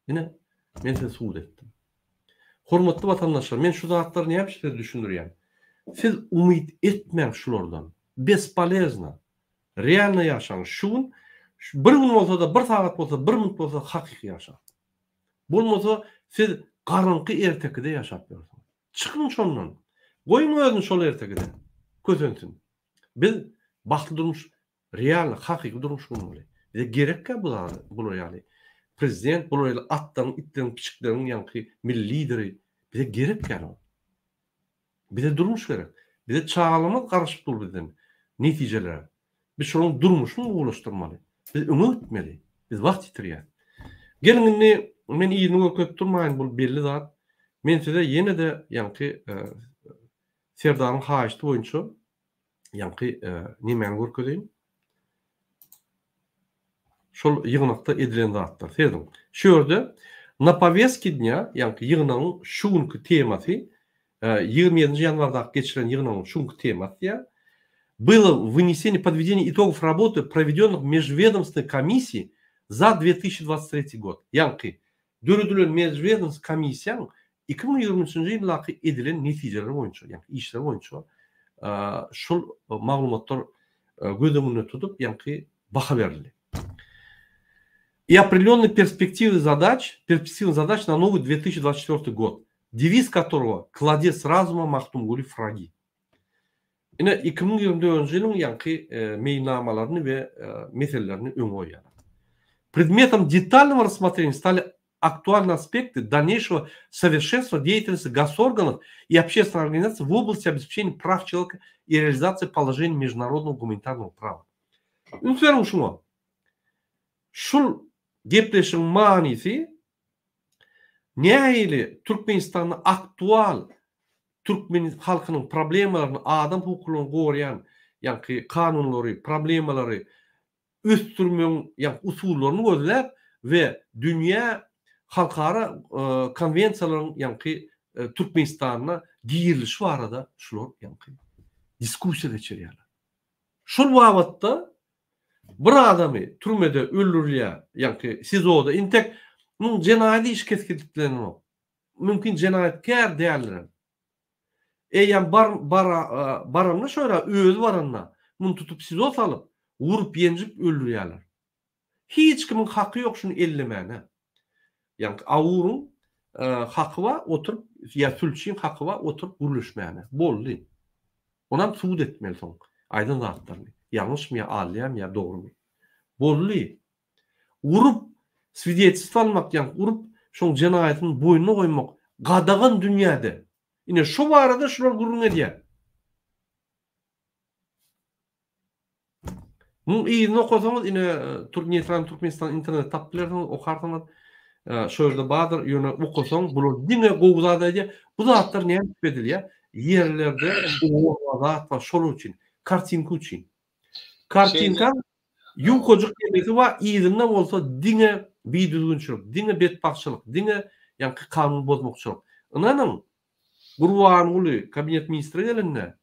Ine, men size subut etdim. Hormatly watandaşlar, men şu zatlary näme üçin size düşündirýän? Siz umyt etmäň şulardan. Bespolezno. Realno ýaşaň. Şu gün bir gün bolsa-da, bir sagat bolsa, bir minut bolsa hakyky ýaşaň. Bolmasa siz garaňky ertekide ýaşap ýörsüňiz. Çykyň şondan. Goýuň özüni şol ertekide. Kösensin. Biz bagtly durmuş Real hakyky durmuş gurmaly. Bize gerekkä bu zat bular ýaly prezident bular ýaly atlaryň itleriň pişikleriň ýaňky milli lideri bize gerekkä ol. Bize durmuş gerek. Bize çagalarymyz garaşyp dur bizden netijelere. Biz şolaryň durmuşyny gowulaşdyrmaly. Biz öňe gitmeli. Biz wagt ýitirýäs. Geliň indi men yzyny görkezip durmaýyn bul belli zat. Men size ýene-de ýaňky Serdaryň haýyşty boýunça ýaňky nemäni görkezeýin. Şol ýygnakda edilen zatlar. Serediň. Şu ýerde na powestki dnýa, ýaňky ýygnagyň şu günki temasy, 27-nji ýanwardaky geçirilen ýygnagyň şu günki temasy diýýär. Было вынесение, подведение итогов работы проведенных межведомственной комиссий за 2023 год. Ýaňky döredilen mežwedomstw komissiýaň 2023-nji ýyldaky edilen netijeleri boýunça, ýagny işleri boýunça şol maglumatlar göz öňünde tutup, ýaňky baha berildi. И определенные перспективы задач, перспективы задач на новый 2024 год, девиз которого Кладец разума Махтумгули Фраги. Ine, 2024-nji ýylyň ýaňky meýilnamalaryny we meselelerini öňe goýýarlar. Predmetom detalnogo rassmotreniýa stali aktualnyye aspekty dalneýşego sowerşenstwa deýatelnosti gosorganov i obşestwennyh organizasiý w oblasti obespečeniýa praw çeloweka i realizasiýa položeniý meždunarodnogo gumanitarnogo prawa. Üns beriň şuňa. Şul gepleşigiň manysy nähili Türkmenistanda aktual türkmen halkynyň problemalaryny, adam hukuklaryny goraýan ýaňky kanunlary, problemalary ösdürmegiň ýaňky usullaryny gözläp we dünýä halkara konwensiýalaryň ýaňky Türkmenistanda girilişi barada şular ýaňky diskussiýa geçirýärler. Şol babatda bir adamy türmede öldürilýär, ýaňky SIZO-da intek muň jenaýat işi kesgitlenenok. Mümkin jenaýatkär däldirem. Eýýäm bar bara baranda şo ýere özi baranda muny tutup SIZO salyp, urup-ýenjip öldürýärler. Hiç kimiň haky ýok şuny ellemäne. Ýaňky awuryň haky bar oturyp ýa sülçiň haky bar oturyp gürleşmäne. Boldy. Onam subut etmeli soň aýdan zatlaryny. Ýalňyşmy ýa alýamy ýa dogrumy. Boldy. Urup swidetelstwo almak ýaňky urup şoň jenaýatyny boýnuna goýmak gadagan dünýäde. Ine şo barada şular gürrüň edýär. Muň yzyny okasaňyz ine Neýtral Türkmenistan internetde tapyp bilersiňiz okarsyňyz. Şo ýerde bardyr ýöne okasaň bular diňe gowy zat aýdýar. Bu zatlar näme üçin edilýär? Ýerlerde oba zat bar şolar üçin. Kartinka üçin. Kartinka Ýukajyk ýemesi bar, yzynda bolsa diňe bidüzgünçilik, diňe betbagtçylyk, diňe ýaňky kanun bozmakçylyk. Ynanyň, Gurbanguly kabinet ministri gelende,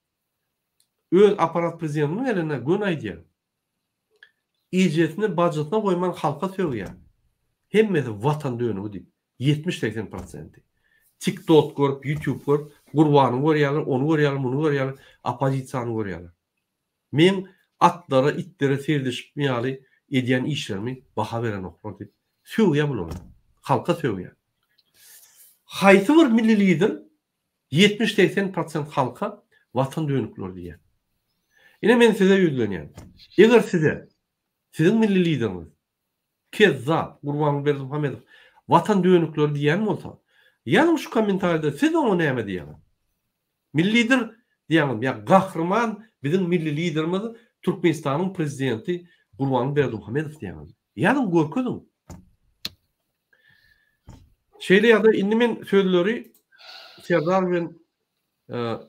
öz apparat prezidentiniň gelende göni aýdýar. Ejesine, bajysyna goýman halka sögýär. Hemmesi watan dönügi diýip, 70-80 prosenti. TikTok görüp, YouTube görüp, Gurbany görýärler, ony görýärler, muny görýärler, oppozisiýany görýärler. Meň atlara, itlere seredişip ýaly edýän işlerimi baha berenoklar diýip sögýär bulary. Halka sögýär. Haýsy bir milli lider 70-80 prosent halka watan dönükleri diýýär. Ine men size ýüzlenýän. Eger size siziň milli lideriňiz kezzap Gurbanguly Berdimuhamedow watan dönükleri diýýän bolsa, ýazyň şu kommentariýada siz oňa näme diýýäňiz? Milli Lider diýýäňizmi ýa Gahryman biziň Milli Liderimiz Türkmenistanyň Prezidenti Gurbanguly Berdimuhamedow diýýäňizmi? Ýazyň görkeziň. Şeýle ýagdaý indi men sözleri Serdar bilen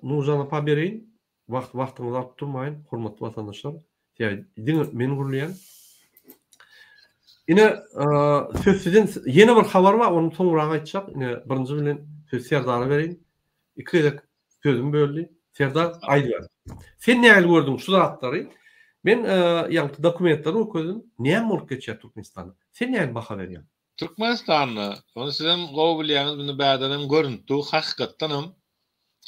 Nurjan apa bereýin. Wagt wagtyňyzy alyp durmaýyn hormatly watandaşlar. Sebäbi diňe men gürleýän. Ine söz sizden ýene bir habar bar ony soňrak aýtjak. Ine birinji bilen söz Serdara bereýin. Iki gezek sözümi böldi. Serdar aýdyber. Sen nähili gördüň şu zatlary? Men ýaňky dokumentleri görkezdim. Näme bolup geçýär Türkmenistanda? Sen nähili baha berýäň? Türkmenistanda, ony sizem gowy bilýäňiz, muny bärdenem görünip dur, hakykatdanam,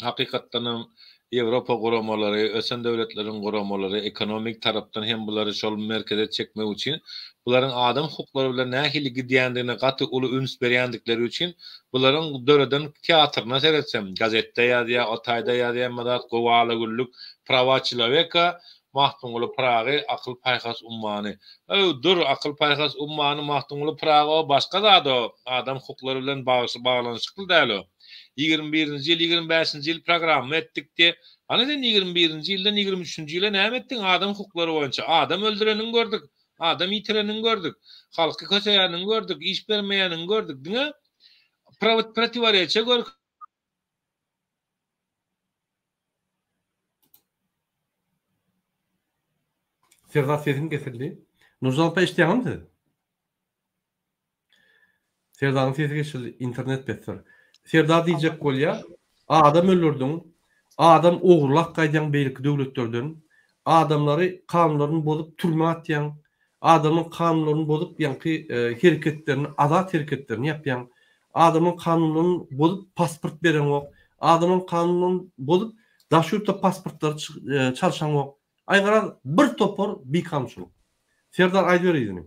hakykatdanam Ýewropa guramalary, ösen döwletleriň guramalary ekonomik tarapdan hem bulary şol merkeze çekmek üçin, bularyň adam hukuklary bilen nähili gidýändigine gaty uly üns berýändikleri üçin bularyň döreden teatryna seretsem, gazetde ýazýar, o taýda ýazýar, hemme zat gowy ala-güllük, prawa çeloweka. Magtymguly Pyragy akyl-paýhas ummany. Öw, dur, akyl-paýhas ummany Magtymguly Pyragy o başga zat o, adam hukuklary bilen baglanyşykly däl o. 21-nji ýyl, 25-nji ýyl programma etdik diýe. Hany sen 21-nji ýyldan 23-nji ýyla näme etdiň adam hukuklary boýunça? Adam öldüreniňi gördük, adam ýitireniňi gördük, halky köseýäniňi gördük, iş bermeýäniňi gördük. Diňe protiworeçiýa görk. Serdar sesiň kesildi. Nurjan apa eşidýäňizmi siz? Serdaryň sesi kesildi, internet besdir. Serdar diýjek bolýa, adam öldürdiň, adam ogurlap gaýdýaň beýleki döwletlerden, adamlary kanunlaryny bozup türmä atýaň, Adamyň kanunlaryny bozup ýaňky hereketlerini azat hereketlerini ýapýaň. Adamyň kanunlaryny bozup pasport bereňok. Adamyň kanunlaryny bozup daşary ýurtda pasportlary çalşaňok. Aý garaz bir topar bikanunçylyk. Serdar aýdyber yzyny.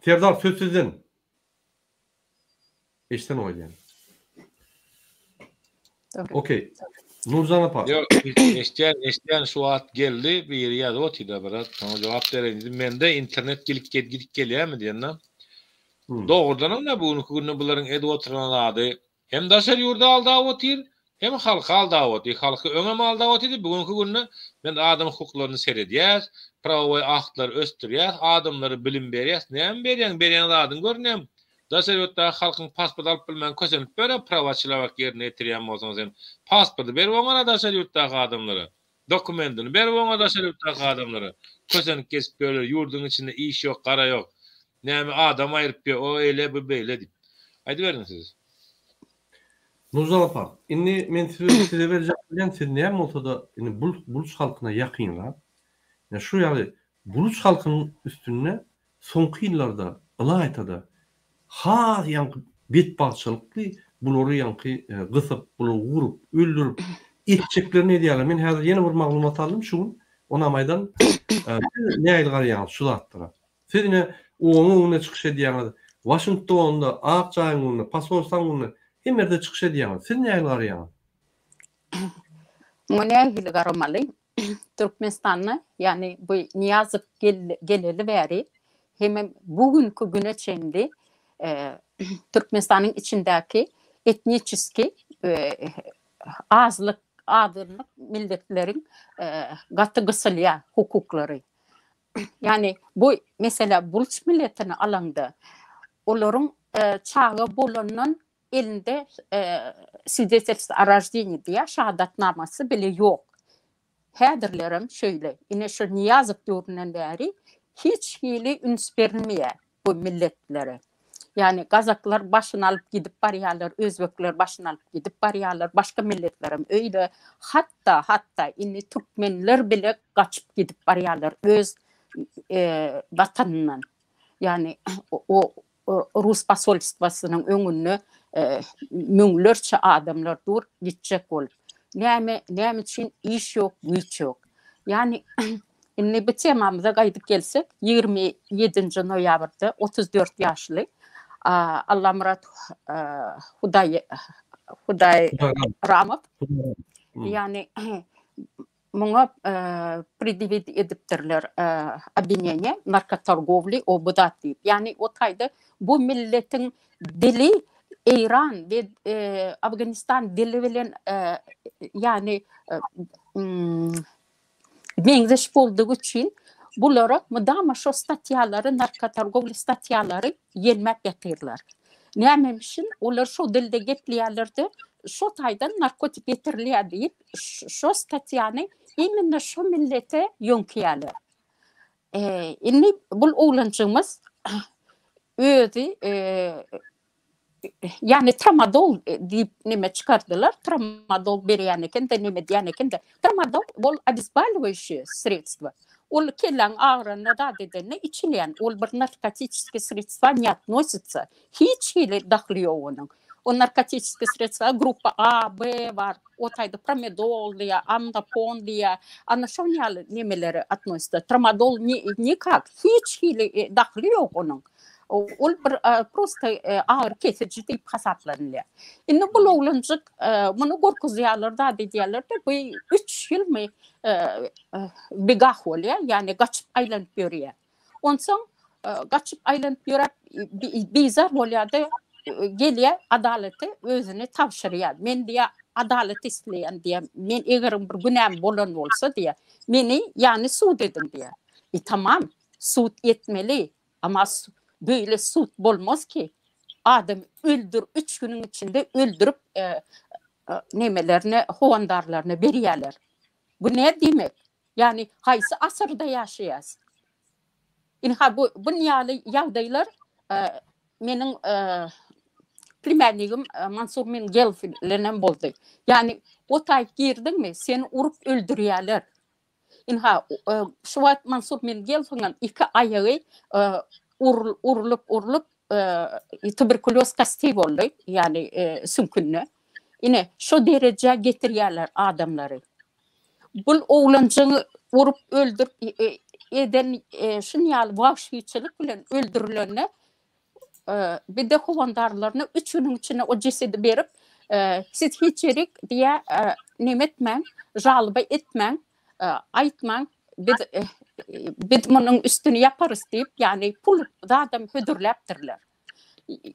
Serdar söz sizden. Eşden oýlaýan. Okey. Nurjan apa. Ýok, eşdýän, eşdýän şu wagt geldi, biri ýazyp otyda biraz, şoňa jogap bereýin diýdim. Mende internet gelip gidip gelýärmi diýende. Dogrudanam da bu günki günde bularyň edip oturan zady hem daşary ýurdy aldap otyr, hem halky aldap otyr. Halky öňem aldap otyrdy, bu günki günde biz adam hukuklaryny seredýäs, prawowoý aktlary ösdürýäs, adamlara bilim berýäs. Näme berýäň, berýän zadyň gör näme. Daşary ýurtdaky halkyň pasport alyp bilmän kösenip ýör-ä prawa çilawek ýerine ýetirýän bolsaň sen pasporty berip oňara daşary ýurtdaky adamlara. Dokumendini berip oňa daşary ýurtdaky adamlara. Kösenip gezip ýörler ýurduň içinde iş ýok gara ýok. Näme adam aýryp ýör o eýle bu beýle diýip. Aýdyberiň siz. Nurjan apa, indi men size size berjek bolýan siz näme bolsada indi bul buluç halkyna ýakynrak. Ine şu ýaly buluç halkynyň üstünde Soňky ýyllarda ylaýta-da has ýaňky betbagtçylykly bulary ýaňky gysyp, bulary urup, öldürip, etjeklerini edýärler. Men häzir ýene bir maglumat aldym şu gün, onam aýdan. Siz nähili garaýaňyz şu zatlara? Siz ine OON-yň öňünde çykyş edýäňiz, Waşingtonda, Ak jaýyň öňünde, posolstwaň öňünde, hemme ýerde çykyş edýäňiz. Siz nähili garaýaňyz? Muňa nähili garamaly? Türkmenistanda, ýagny bu Nyýazow geleli bäri hemem bu günki güne çenli Türkmenistanyň içindäki etniçeskiý azlyk azynlyk milletleriň gaty gysylýar hukuklary. Ýagny bu mesele buluç milletini alaňda olaryň çaga bolandan elinde swidetelswo o roždeniýi diýýär, şahadatnamasy bile ýok. Häzirlerem şeýle. Ine şu Nyýazow döwründen bäri hiç hili üns berilmeýär bu milletlere. Ýagny gazaklar başyny alyp gidip barýarlar, özbekler başyny alyp gidip barýarlar, başga milletlerem öýle. Hatda, hatda indi türkmenler bile gaçyp gidip barýarlar öz watanyndan. Ýagny o Rus posolstwasynyň öňünde müňlerçe adamlar dur gitjek bolup. Näme, näme üçin iş ýok, güýç ýok. Ýagny indi bu temamyza gaýdyp gelsek, 27-nji noýabrda 34 ýaşly Allamyrat Hudaý Hudaý Ramow ýagny Muňa predýewit edipdirler obwineniýe narkotorgowli o bu zat diýip. Ýagny o taýda bu milletiň dili Eýran we Afganistan dili bilen ýagny meňzeş boldugy üçin bulara mydama şo statýalary narkotorgowli statýalary ýelmäp ýatyrlar. Nämemişin olar şo dilde gepleýärler-de şo taýdan narkotik getirilýär diýip şo statýany imенно şo millete ýöňkeýärler. Indi bul oglanjygymyz özi ýagny tramadol diýip neme çykardylar. Tramadol berýän eken-de, neme edýän eken-de. Tramadol ol obezboliwaýuşiý sredstwo. Ol kelläň agyranda zat edende içilýän. Ol bir narkotiçeskiý sredstwa ne относится. Hiç hili dahly ýok onuň. O narkotiçeskiý sredstwa gruppa A, B bar. O taýda promedol diýýär, amnopon diýýär. Ana şoň ýaly nemelere относится. Tramadol nikak hiç hili dahly ýok onuň. Ol bir prosta agyry kesiji diýip hasaplanylýar. Indi bul oglanjyk muny gorkuzýarlar zat edýärler-de, bu üç ýylmy begah bolýar, ýagny gaçyp aýlanyp ýörýär. Onsoň gaçyp aýlanyp ýöräp bizar bolýar-da, gelýär adalata özüni tabşyrýar. Men diýýär, adalat isleýän diýýär. Men eger bir günäm bolan bolsa diýýär, meni ýagny sud ediň diýýär. E tamam, sud etmeli. Amma beýle sud bolmaz ki, adam öldür üç günüň içinde öldürip nemelerine, howandarlaryna berýärler. Bu ne diýmek? Ýagny haýsy asyrda ýaşaýas? Ynha bu bun ýaly ýagdaýlar meniň plimänigim Mansur Mingelow bilenem boldy. Ýagny o taýyp girdiňmi, seni urup öldürýärler. Ynha şu wagt Mansur Mingelowyň hem iki aýagy urlup urlup tuberkulýoz kasti boldy, ýagny süňkünde. Ine şo derejä getirýärler adamlary. Bul oglanjygy urup öldürip eden şun ýaly wagşyçylyk bilen öldürilende bir-de howandarlaryna üç günüň içinde o jesedi berip siz hiç ýerik diýä neme etmäň žalba etmäň aýtmaň biz biz munuň üstüni ýaparys diýip ýagny pul zadam hödürläpdirler.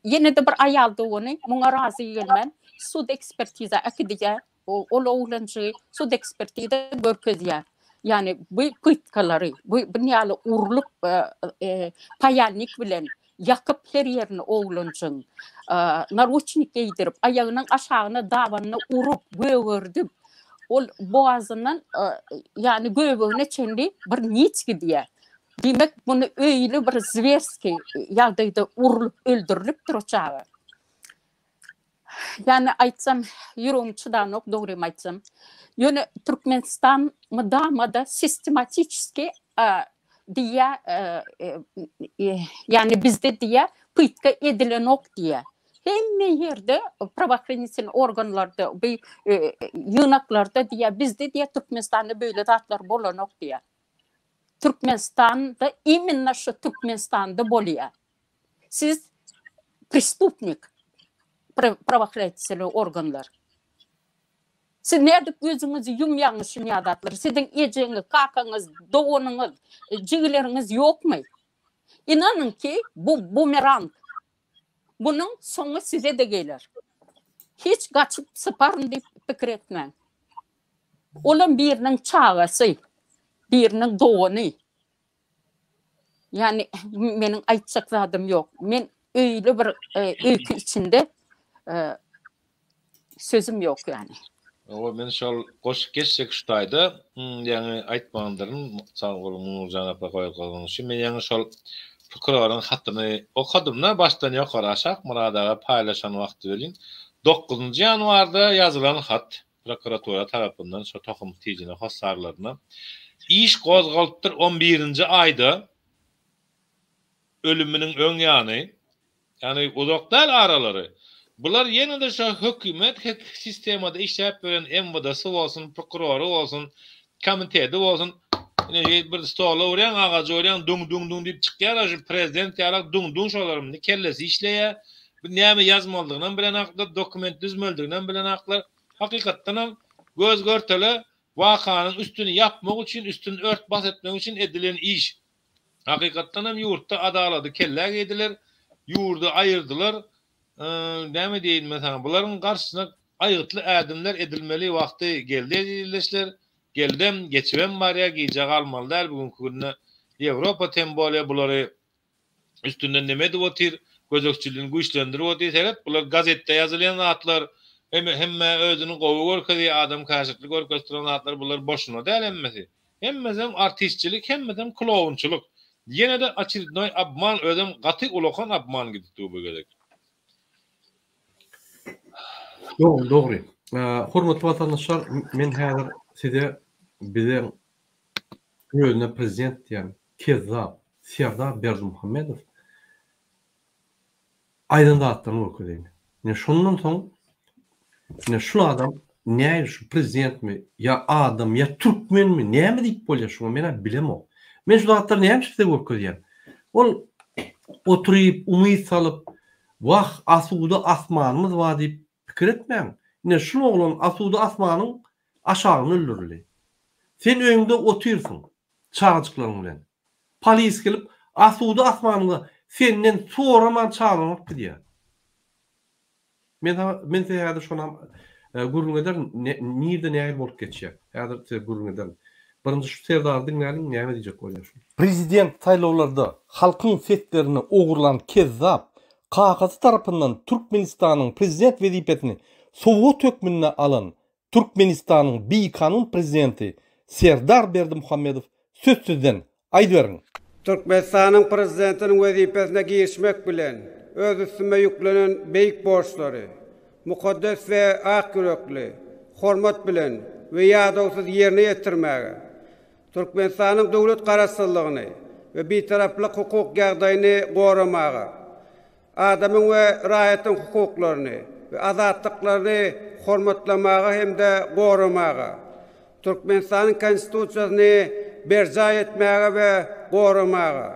Ýene-de bir aýal dogany muňa razy gelmän sud ekspertiza äkidýär. Ol oglanjygy sud ekspertiza görkezýär. Ýagny bu pytkalary, bu bu ýaly urlup paýalnik bilen ýakyp her ýerini oglanjygyň naruçnik geýdirip, aýagynyň aşagyna dabanyny urup, gögerdip, ol bogazyndan ýagny göbegine çenli bir niç gidýär. Diýmek, muny öýli bir zwerskiý ýagdaýda urlup öldürilipdir o çaga. Ýagny aýtsam ýüregim çydanok dogrymy aýtsam. Ýöne Türkmenistan mydama-da sistematiçeski diýýä ýagny bizde diýýä pytka edilenok diýýä. Hemme ýerde prawoohranitelny organlarda bu ýygnaklarda diýýä bizde diýýä Türkmenistanda beýle zatlar bolanok diýýä. Türkmenistanda imенно şu Türkmenistanda bolýa. Siz prestupnik prawoohranitelny organlar. Siz nädip gözüňizi ýumýaňyz şunýa zatlara? Siziň ejeňiz, kakaňyz, doganyňyz, jigileriňiz ýokmy? Ynanyň ki, bu bumerang. Bunuň soňy size-de geler. Hiç gaçyp syparyn diýip pikir etmäň. Olam biriniň çagasy, biriniň dogany. Ýagny meniň aýtjak zadym ýok. Men öýli bir öýki içinde sözüm ýok ýagny. Hawa men şol goşup geçjek şu taýda ýaňy aýtmandyryn sag boluň Nurjan apa goýulgynyň üçin men ýaňy şol prokuroryň hatyny okadymda başdan ýokary aşak Myrat aga paýlaşan wagty welin dokuzynjy ýanwarda ýazylan hat Prokuratura tarapyndan şo tohum tijine hossarlaryna iş gozgalypdyr on birinji aýda ölüminiň öň ýany, ýagny uzak däl aralary. Bular ýene-de şo hökümet sistemada işläp ýören MWD-sy bolsun, prokurory bolsun, komiteti bolsun, ine şeýdip bir stola urýaň, agaja urýaň, duň-duň-duň diýip çykýar-a şu prezident ýalak duň-duň şolaryň indi kellesi işleýär. Bu näme ýazmalydygynam bilenaklar, dokument düzmelidiginem bilenaklar. Hakykatdanam göz-görtele wakanyň üstüni ýapmak üçin, üstüni ört-bas etmek üçin edilen iş. Hakykatdanam ýurtda adalady kellä geýdiler, ýurdy aýyrdylar. Näme diýeýin men saňa, bularyň garşysyna aýgytly ädimler edilmeli wagty geldi eziz ildeşler. Geldem, geçibem barýar, gijä galmaly däl bu günki günde Ýewropa tem bolýa bulary üstünden neme edip otyr, gözegçiligini güýçlendirip otyr, seret, bular gazetde ýazylýan zatlar, hemme özüni gowy görkezýär, adamkärçilikli görkezip duran zatlar, bular boşuna däl hemmesi. Hemmesem artistçilik, hemmesem klounçylyk. Ýene-de oçerednoý obman, özem gaty ulakan obman gidip dur bu gezek. Dogry, dogry. Hormatly watandaşlar, men häzir size bize özüne prezident diýen kezzap Serdar Berdimuhamedow aýdan zatlaryny görkezeýin. Ine şondan soň ine şul adam nähili şu prezidentmi ýa adam ýa türkmenmi näme diýip bolýar şuňa men-ä bilemok. Men şu zatlary näme üçin size görkezýän? Ol. Oturyp, umyt salyp, Wah, asuda asmanymyz bar diýip pikir etmäň. Ine, şul oglan asuda asmanyň aşagynda öldürildi. Sen öýüňde otyrsyň, çagajyklaryň bilen. Polis gelip, asuda asmanyňda senden soraman çagalaryňy alyp gidýär. Men saňa, men size häzir şonam gürrüň ederin, nirde nähili bolup geçýär. Häzir size gürrüň ederin. Birinji şu Serdary diňläliň, näme diýjek bolýar şu. Prezident saýlawlarda halkyň seslerini ogurlan kezzap, kakasy tarapyndan Türkmenistanyň prezident wezipesini sowgat hökmünde alan Türkmenistanyň bikanun prezidenti Serdar Berdimuhamedow söz sizden, aýdyberiň! Türkmenistanyň Prezidentiniň wezipesine girişmek bilen, öz üstüme ýüklenen beýik borçlary mukaddes we ak ýürekli, hormat bilen we ýadawsyz ýerine ýetirmäge, Türkmenistanyň döwlet Garaşsyzlygyny we Bitaraplyk hukuk ýagdaýyny goramaga, Adamyň we raýatyň hukuklaryny we azatlyklaryny hormatlamaga hem-de goramaga, Türkmenistanyň Konstitusiýasyny berjaý etmäge we goramaga,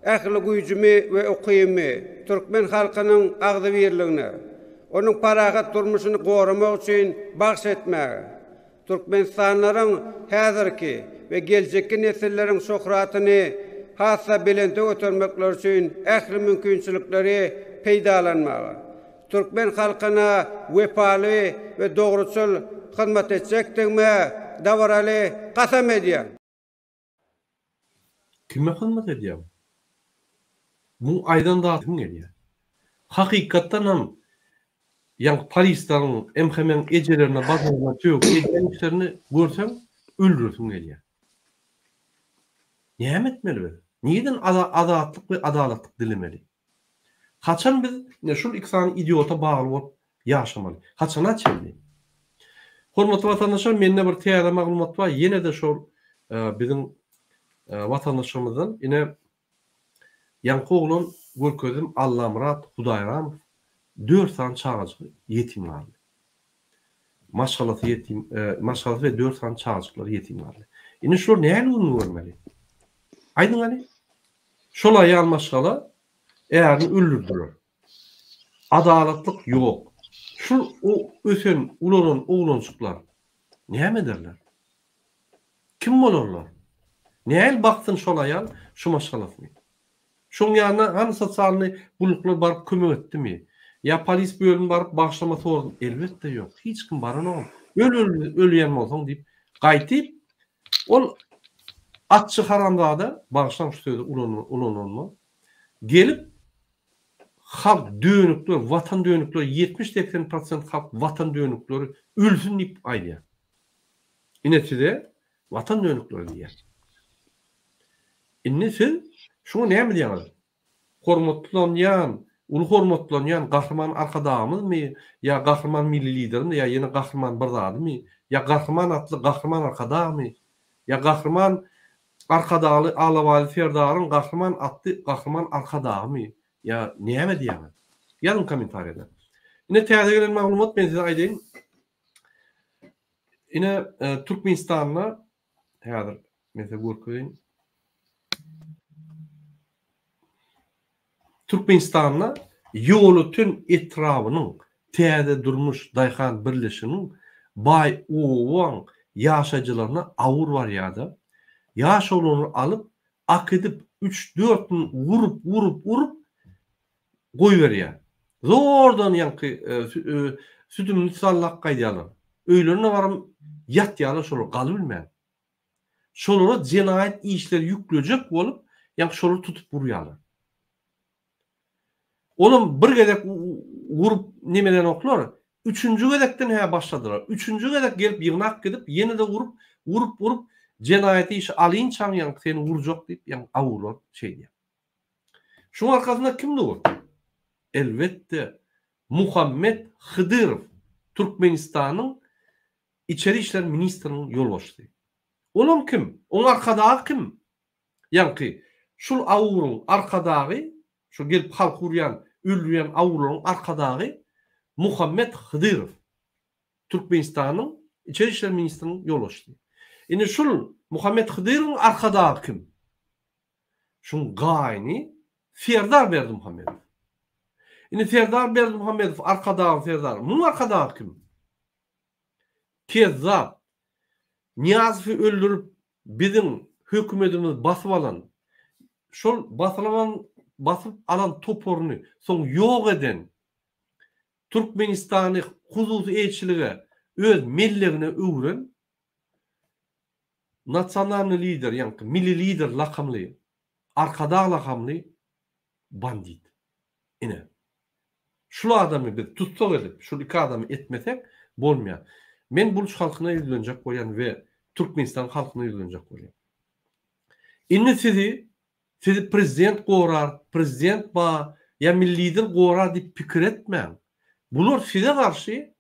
ähli güýjümi we ukybymy türkmen halkynyň agzybirligine, onuň parahat durmuşyny goramak üçin bagyş etmäge, Türkmenistanlylaryň häzirki we geljekki nesilleriň şöhratyny has-da belente götermekleri üçin ähli mümkinçilikleri peýdalanmaga, türkmen halkyna wepaly we dogruçyl hyzmat etjekdigime dabaraly kasam edýän. Kime hyzmat edýäň? Muň aýdan zadyň gelýär. Hakykatdanam ýaňky polisleriň, MHM-iň ejelerine, bajalaryna sögüp edýän işlerini görseň öldüresiň gelýär. Näme etmeli biz? Nireden azatlyk we adalatlyk dilemeli? Haçan biz ine şul iki sany idiota bagly bolup ýaşamaly? Haçana çenli? Hormatly watandaşlar mende bir täze maglumat bar ýene-de şol biziň watandaşlarymyzdan ine ýaňky oglan görkezdim Allamyrat Hudaýramow dört sany çagajygy ýetim galdy. Maşgalasy ýetim maşgalasy we dört sany çagajyklary ýetim galdy. Indi şular nähili gününi görmeli? Aýdyň hany? Şol aýal maşgala ärini öldürdiler. Adalatlyk ýok. Şul o ösen, ulalan oglanjyklar näme ederler? Kim bolarlar? Nähili baksyn şol aýal şu maşgalasyny? Şoň ýanyna hany sosialnyý gulluklar baryp kömek etdimi? Ýa polis bölümi baryp bagyşlama soradymy? Elbetde ýok. Hiç kim baranogam. Öl ölýän bolsaň diýip gaýtyp Ol atçy haramzada, bagyşlaň şu sözi ulananyma, gelip halk dönükler, watan dönükleri, 70-80 prosent halk watan dönükleri ölsün diýip aýdýar. Ine size watan dönükleri diýýär. Indi siz şuňa näme diýýäňiz? Hormatlanýan, uly hormatlanýan Gahryman Arkadagymyzmy ýa Gahryman Milli Liderimiz ýa ýene Gahryman bir zadymy ýa Gahryman atly Gahryman Arkadagmy ýa Gahryman Arkadagly Alabaýly Serdaryň Gahryman atly Gahryman Arkadagymy ýa näme diýýäňiz? Ýazyň kommentariýada. Ine täze gelen maglumat men size aýdaýyn. Ine Türkmenistanda häzir men size görkezeýin. Türkmenistanda Ýolöten etrabynyň Täze durmuş daýhan birleşiginiň Baý obaň ýaşaýjylaryna awur barýar-da, ýaş oglanlary alyp, akidip, üç-dört gün urup, urup, urup goýberýär. Zordan ýaňky sütümini sallap gaýdýarlar. Öýlerine baram ýatýarlar şolar galybilmän. Şolara jenaýat işleri ýüklejek bolup, ýaňky şolary tutup urýarlar. Olam bir gezek urup nemelenoklar, üçünji gezekden hä başladylar. Üçünji gezek gelip ýygnak gidip, ýene-de urup, urup, urup, jenaýat işi alynçaň ýaňky seni urjak diýip, ýaňky awular şeýdýär. Şuň arkasynda kim dur? Elbetde, Muhammet Hydyrow, Türkmenistanyň Içeri işler ministriniň ýolbaşçysy. Olam kim? Oň arkadagy kim? Ýaňky şul awuryň arkadagy, şu gelip halky urýan, öldürýän awurlaryň arkadagy Muhammet Hydyrow. Türkmenistanyň Içeri işler ministriniň ýolbaşçysy. Indi şul Muhammet Hydyrowyň arkadagy kim? Şuň gaýny. Serdar Berdimuhamedow. Indi Serdar Berdimuhamedow Arkadagyň Serdary. Muň Arkadagy kim? Kezzap. Nyýazowy öldürip biziň hökümetimizi basyp alan, şol basylan basyp alan toparyny soň ýok eden Türkmenistany hususy eýeçilige öz mellegine öwren nasionalnyý lider ýaňky milli lider lakamly Arkadag lakamly bandit. Ine. Şul adamy biz tussag edip, şul iki adamy etmesek bolmaýar. Men buluç halkyna ýüzlenjek bolýan we Türkmenistan halkyna ýüzlenjek bolýan. Indi sizi sizi prezident gorar, prezident ba ýa milli lider gorar diýip pikir etmäň. Bular size garşy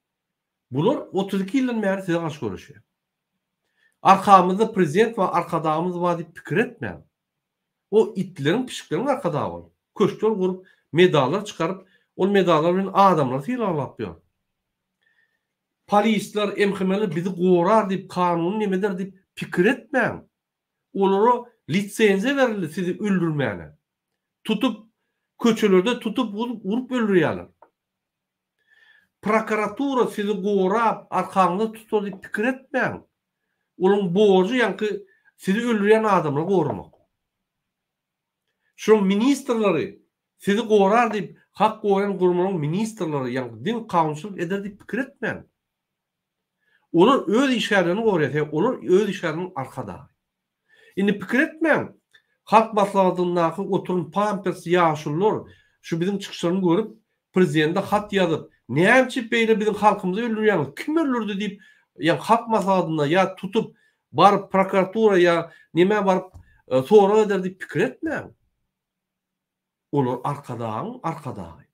bular 32 ýyldan bäri size garşy göreşýär. Arkamyzda prezident bar, arkadagymyz bar diýip pikir etmäň. O itleriň, pişikleriň arkadagy ol. Köşkler gurup, medallar çykaryp, ol medallar bilen adamlary sylaglap ýör. Polisler, MHM-ler bizi gorar diýip, kanuny neme eder diýip pikir etmäň. Olara lisenziýa berildi sizi öldürmäne. Tutup, köçelerde tutup, urup öldürýärler. Prokuratura sizi gorap, arkaňyzda tutar diýip pikir etmäň. Olaryň borjy ýaňky sizi öldürýän adamlary goramak. Şoň ministrleri sizi gorar diýip, hak goraýan guramalaryň ministrleri ýaňky diňe kanunçylyk eder diýip pikir etmäň. Olar öz işgärlerini goraýar, sebäbi olar öz işgärleriniň arkadagy. Indi pikir etmäň, Halk Maslahatyndaky oturan pampers ýaşulular şu biziň çykyşlaryny görüp, prezidente hat ýazyp, näme üçin beýle biziň halkymyzy öldürýäňiz, kim öldürdi diýip, ýa Halk Maslahatynda ýa tutup baryp prokuratura ýa nämä baryp sorag eder diýip pikir etmäň. Olar Arkadagyň arkadagy.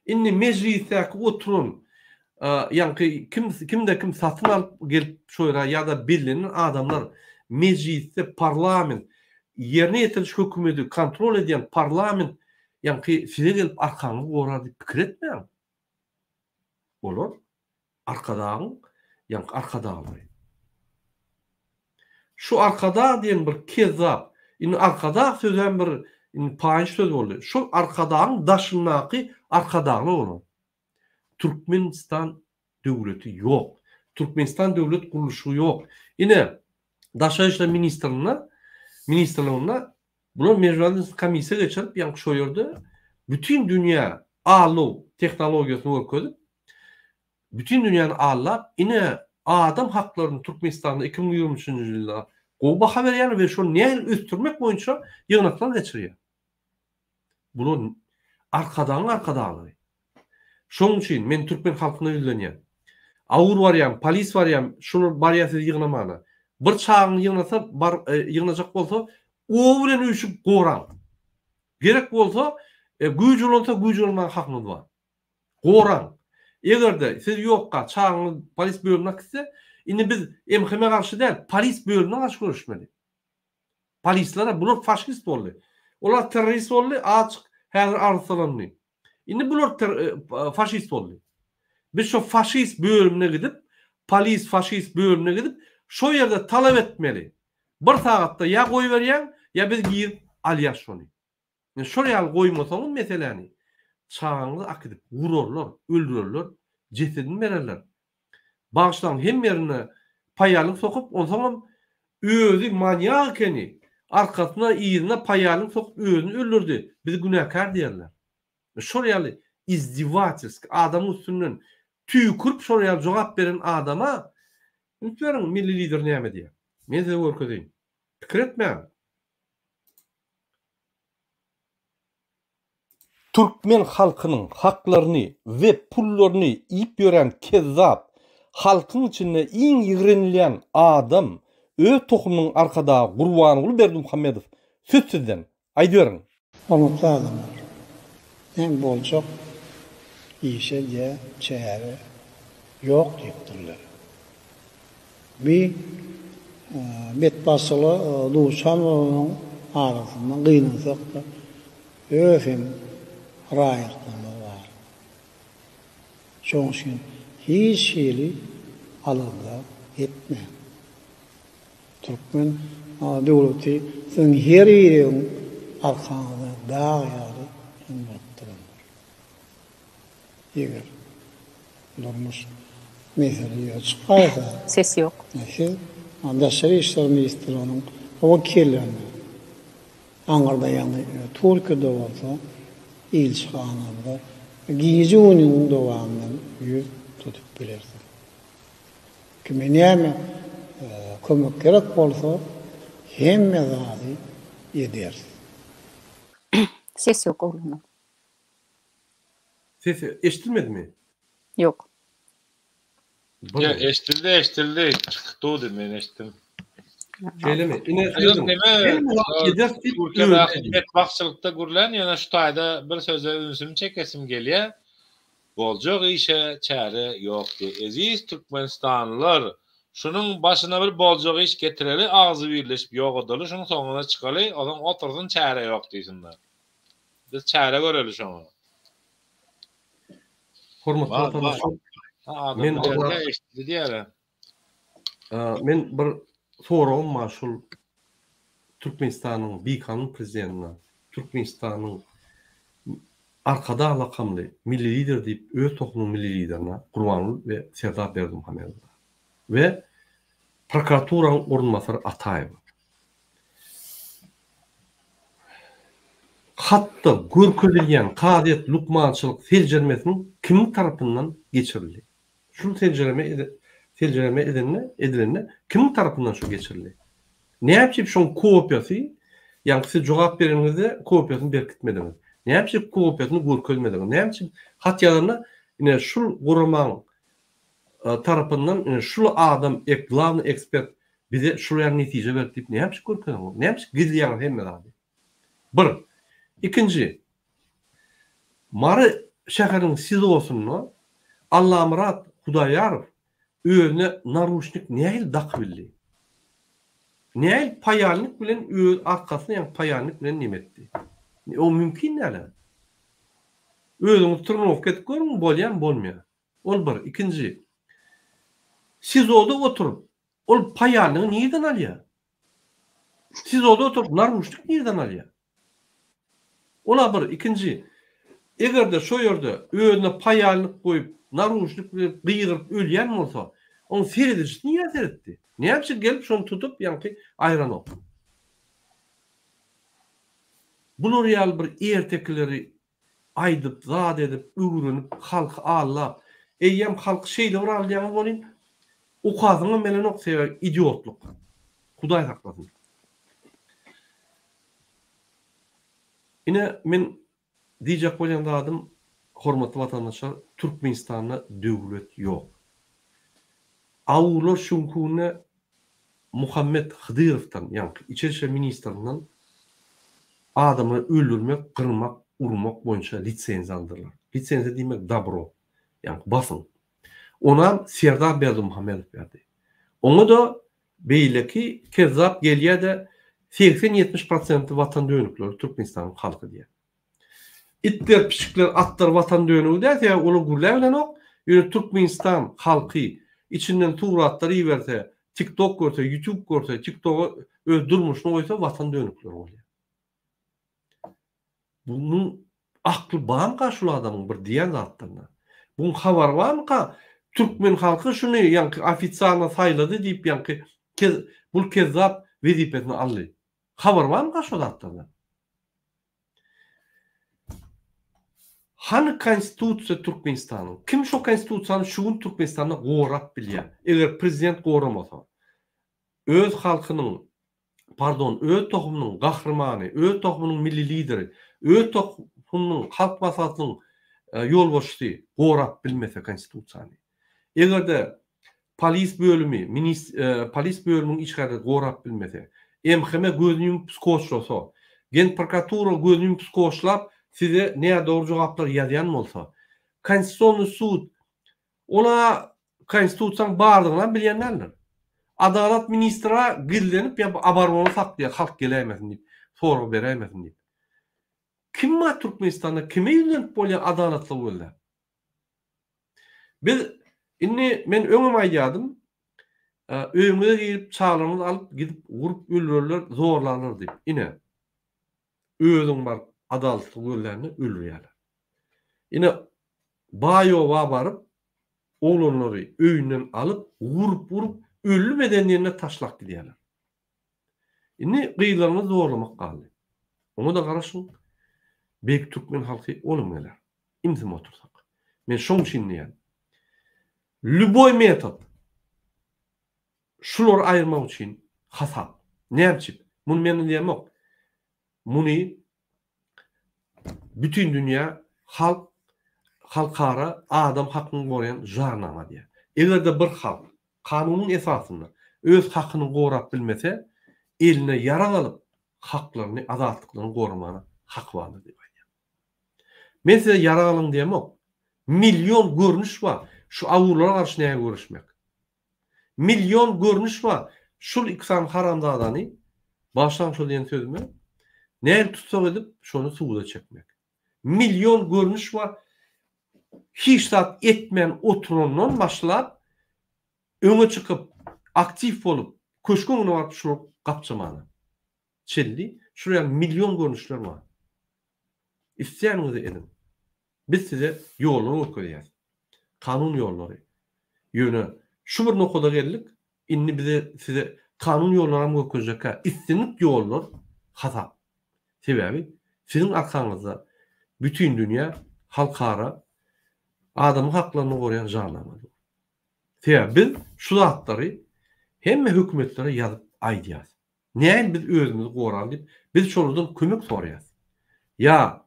Indi mejlisdäki oturan ýaňky kim kimde kim satyn alyp gelip şo ýere ýa-da bellenen adamlar mejlisde parlament ýerine ýetiriş hökümedi kontrol edýän parlament ýaňky size gelip arkaňyzy gorar diýip pikir etmäň. Olar Arkadagyň ýaňky arkadaglary. Şu Arkadag diýen bir kezzap, indi Arkadag sözem bir indi paýyş söz boldy. Şol Arkadagyň daşyndaky arkadaglar olar. Türkmenistan döwleti ýok. Türkmenistan döwlet gurluşygy ýok. Ine, Daşary işler ministrliginde, ministrliginde bular mejbury komissiýa geçirip, ýaňky şo ýerde bütin dünýä allow tehnologiýasyny görkezip, Bütin dünýäni aldap, ine, adam haklaryny Türkmenistanda 2023-nji ýylda gowy baha berýärler we şony nähili ösdürmek boýunça ýygnaklar geçirýär. Bular Arkadagyň arkadaglary. Şonuň üçin men türkmen halkyna ýüzlenýän. Awur barýan, polis barýan, şular barýar sizi ýygnamana. Bir çagaňy ýygnasa, bar, ýygnajak bolsa, oba bilen üýşüp goraň. Gerek bolsa, güýç ulansa, güýç ulanmaga hakyňyz bar. Goraň. Eger-de siz ýokka çagaňyz polis bölümine gitse, indi biz MHM garşy däl, polis bölümine garşy göreşmeli. Polislere bular faşist boldy. Olar terrorist boldy, azjyk häzir arassalandy. Indi bular faşist boldy. Biz şo faşist bölümine gidip, polis faşist bölümine gidip, şo ýerde talap etmeli. Bir sagatda ýa goýberýäň, ýa biz girip alýas şony. Ine şol ýaly goýmasaňyz meseläni, çagaňyzy akidip urarlar, öldürerler, jesedini bererler. Bagyşlaň hemme ýerine paýalyk sokup, onsoňam özi manýak ekeni, arkasyna, yzyna paýalyk sokup özüni öldürdi, bizi günäkär diýerler. Şol ýaly izdewatelski, adamyň üstünden tüýkürip şol ýaly jogap beren adama üns beriň milli lider näme diýýär. Men size görkezeýin. Pikir etmäň. Türkmen halkynyň haklaryny we pullaryny iýip ýören kezzap, halkyň içinde iň ýigrenilýän adam, öz tohumynyň arkadagy Gurbanguly Berdimuhamedow söz sizden, aýdyberiň. Hormatly adamlar! Näme boljak işe diýä çäre ýok diýipdirler. Bi betbagtçylyga duçar bolanyň arasynda gynansak-da öz hem raýatlarymyz bar. Şonuň üçin hiç hili alada etmäň. Türkmen döwleti siziň her biriňiziň. arkaňyzda dag ýaly hem bolup durandyr. Eger durmuş mesele ýüze çykaýsa, Ses ýok. siz Daşary işler ministrliginiň wekillerine, aňyrda ýagny Türkiýede bolsa ilçihanamyza gije-gündiziň dowamynda ýüz tutup bilersiňiz. Kime näme kömek gerek bolsa hemme zady ederis. Ses ýok oglanyň. Sesi eşdilmedimi? Ýok. Ýok eşdildi eşdildi çykyp durdy men eşitdim. Şeýlemi? Ine sözüň. Hemme zat ederis diýip özi. Betbagtçylykda gürlän ýöne şu taýda bir söze ünsümi çekesim gelýär. Boljak işe çäre ýok diý. Eziz Türkmenistanlylar şunuň başyna bir boljak iş getireli agzybirleşip ýok edaly şuň soňuna çykaly ozaň otursyn çäre ýok diýsinler. Biz çäre göreli şoňa. Hormatly watandaşlar men diýýär. Men bir soragym bar şul Türkmenistanyň bikanun prezidentine, Türkmenistanyň Arkadag lakamly Milli Lider diýip öz tohumynyň Milli Liderine Gurbanguly we Serdar Berdimuhamedowa we prokuraturanyň orunbasary Ataýewa. Hatda görkezilýän kazyýet lukmançylyk seljermesiniň kimiň tarapyndan geçirildi? Şul seljerme seljerme edende edilende kimiň tarapyndan şu geçirildi? Näme üçin şoň kopiýasy, ýaňky siz jogap bereniňizde kopiýasyny berkitmediňiz? Näme üçin kopiýasyny görkezmediňiz? Näme üçin hat ýazanda ine şul guramaň tarapyndan ine şul adam ek glawnyý ekspert bize şul ýaly netije berdi diýip näme üçin görkezeňok? Näme üçin gizleýäňiz hemme zady? Bir. Ikinji. Mary şäheriniň SIZO-synda Allamyrat Hudaýarow özüne naruşnik nähili dakybildi? Nähili paýalnik bilen öz arkasyna ýaňy paýalnik bilen neme etdi? O mümkin däl-ä. Özüňiz trenowka edip görüň, bolýamy, bolmaýar. Ol bir. Ikinji. SIZO-da oturyp, ol paýalnigi nirden alýar? SIZO-da oturyp naruşnik nirden alýar? Ola bir, ikinji, eger-de şo ýerde özüne paýalnik goýup, naruşnik bilen gygyryp ölýän bolsa, oň seredijisi nirä seretdi? Näme üçin gelip şony tutup, ýaňky aýranok? Bular ýaly bir ertekileri aýdyp, zat edip, öwrenip, halky aldap, eýýäm halky şeýle bir aldaýaňyz welin, okasyňam gelenok, sebäbi idiotlyk. Hudaý saklasyn. Ine, men diýjek bolýan zadym, hormatly watandaşlar, Türkmenistanda döwlet ýok. Awular şu günki günde Muhammet Hydyrowdan, ýaňky içeri işler ministrinden adamlary öldürmek, gyrmak, urmak boýunça lisenziýa aldyrlar. Lisenziýa diýmek dabro, ýaňky basyň. Onam Serdar Berdimuhamedow berdi. Oňa-da beýleki kezzap gelýär-de 80-70 prosenti watan dönükleri Türkmenistanyň halky diýýär. Itler, pişikler, atlar watan dönügi däl, sebäbi olar gürläbilenok. Ýöne Türkmenistan halky içinden suratlar iberse, TikTok görse, YouTube görse, TikToga öz durmuşyny goýsa watan dönükleri bolýar. Bunuň akly barmyka şul adamyň bir diýen zatlaryna? Buň habary barmyka türkmen halky şuny ýaňky ofitsialno saýlady diýip ýaňky bul kezzap wezipesini aldy. Habary barmyka şo zatlardan? Hany konstitusiýa Türkmenistanyň? Kim şo konstitusiýany şu gün Türkmenistanda gorap bilýär? Eger prezident goramasa. Öz halkynyň, pardon, öz tohumynyň gahrymany, öz tohumynyň milli lideri, öz tohumynyň halk maslahatynyň ýolbaşçysy gorap bilmese konstitusiýany. Eger-de Polis bölümi, minis, polis bölüminiň işgärleri gorap bilmese, MHM gözüni ýumup skoçlasa, Genprokuratura gözüni ýumup skoçlap size nädogry jogaplar ýazýan bolsa, Konstitusionnyý sud, ol-a Konstitusiýaň barlygynam bilýän däldir. Adalat ministri-a gizlenip ýa oborona saklaýar halk geläýmesin diýip, sorag beräýmesin diýip. Kim bar Türkmenistanda kime ýüzlenip bolýar adalatlygy gözläp? Biz indi men öňem aýdýardym, öýüňize girip çagalaryňyzy alyp gidip urup öldürerler, zorlarlar diýip. Ine. Özüň baryp adalatly gözlände öldürýärler. Ine Baýowa baryp oglanlary öýünden alyp urup-urup öldüm eden diýende taşlap gidýärler. Indi gyzlaryňyzy zorlamak galdy. Oňa-da garaşyň. Beýik türkmen halky olam geler. Imsim otursak. Men şoň üçin diýýän. Lýuboý metod şulary aýyrmak üçin hasap. Näme üçin? Muny men diýemok. Muny bütin dünýä halk halkara adam hakyny goraýan jarnama diýýär. Eger-de bir halk kanunyň esasynda öz hakyny gorap bilmese, eline ýarag alyp haklaryny, azatlyklaryny goramana haky bardyr diýip aýdýar. Men size ýarag alyň diýemok. Million görnüş bar şu awulara garşy näge göreşmek. Million görnüş bar. Şul iki sany haramzadany, bagyşlaň şol diýen sözüme, nädip tussag edip, şony suda çekmek. Million görnüş bar. Hiç zat etmän oturandan başlap, öňe çykyp, aktiw bolup, köşgüň öňüne baryp şulary gapjamana çenli şular ýaly million görnüşler bar. Isleýäniňizi ediň. Biz size ýollary görkezýäs. Kanun ýollary. Ýöne şu bir nokada geldik, indi bize size kanun ýollaram görkezjekkä, islendik ýollar hasap. Sebäbi siziň arkaňyzda bütin dünýä halkara adamyň haklaryny goraýan jarnama dur. Sebäbi biz şu zatlary hemme hökümetlere ýazyp aýdýas. Nähili biz özümizi goraly diýip, biz şolardan kömek soraýas. Ýa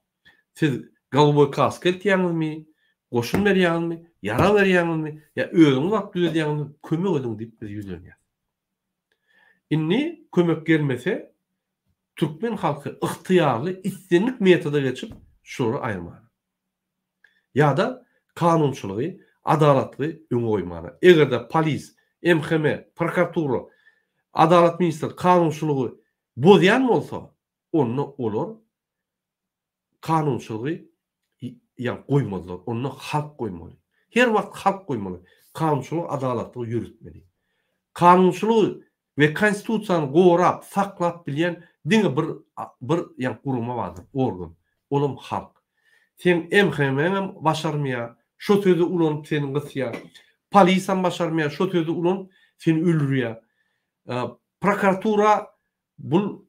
siz goluboý kaska eltýäňizmi, goşun berýäňizmi, ýarag berýäňizmi, ýa özüňiz baryp düzedýäňizmi, kömek ediň diýip biz ýüzlenýäs. Indi kömek gelmese, türkmen halky ygtyýarly islendik metoda geçip, şulary aýyrmana. Ýa-da kanunçylygy, adalatly öňe goýmana. Eger-de polis, MHM, prokuratura, Adalat ministrligi kanunçylygy bozýan bolsa, onda olar kanunçylygy ýa goýmazlar. Onda halk goýmaly. Her wagt halk goýmaly. Kanunçylygy, adalatlygy ýöretmeli. Kanunçylygy we konstitusiýany gorap, saklap bilýän diňe bir bir ýa gurama bardyr, organ. Olam halk. Seň MHM-ňem başarmaýar, şo sözi ulanyp seni gysýar. Polisam başarmaýar, şo sözi ulanyp seni öldürýär. Prokuratura bul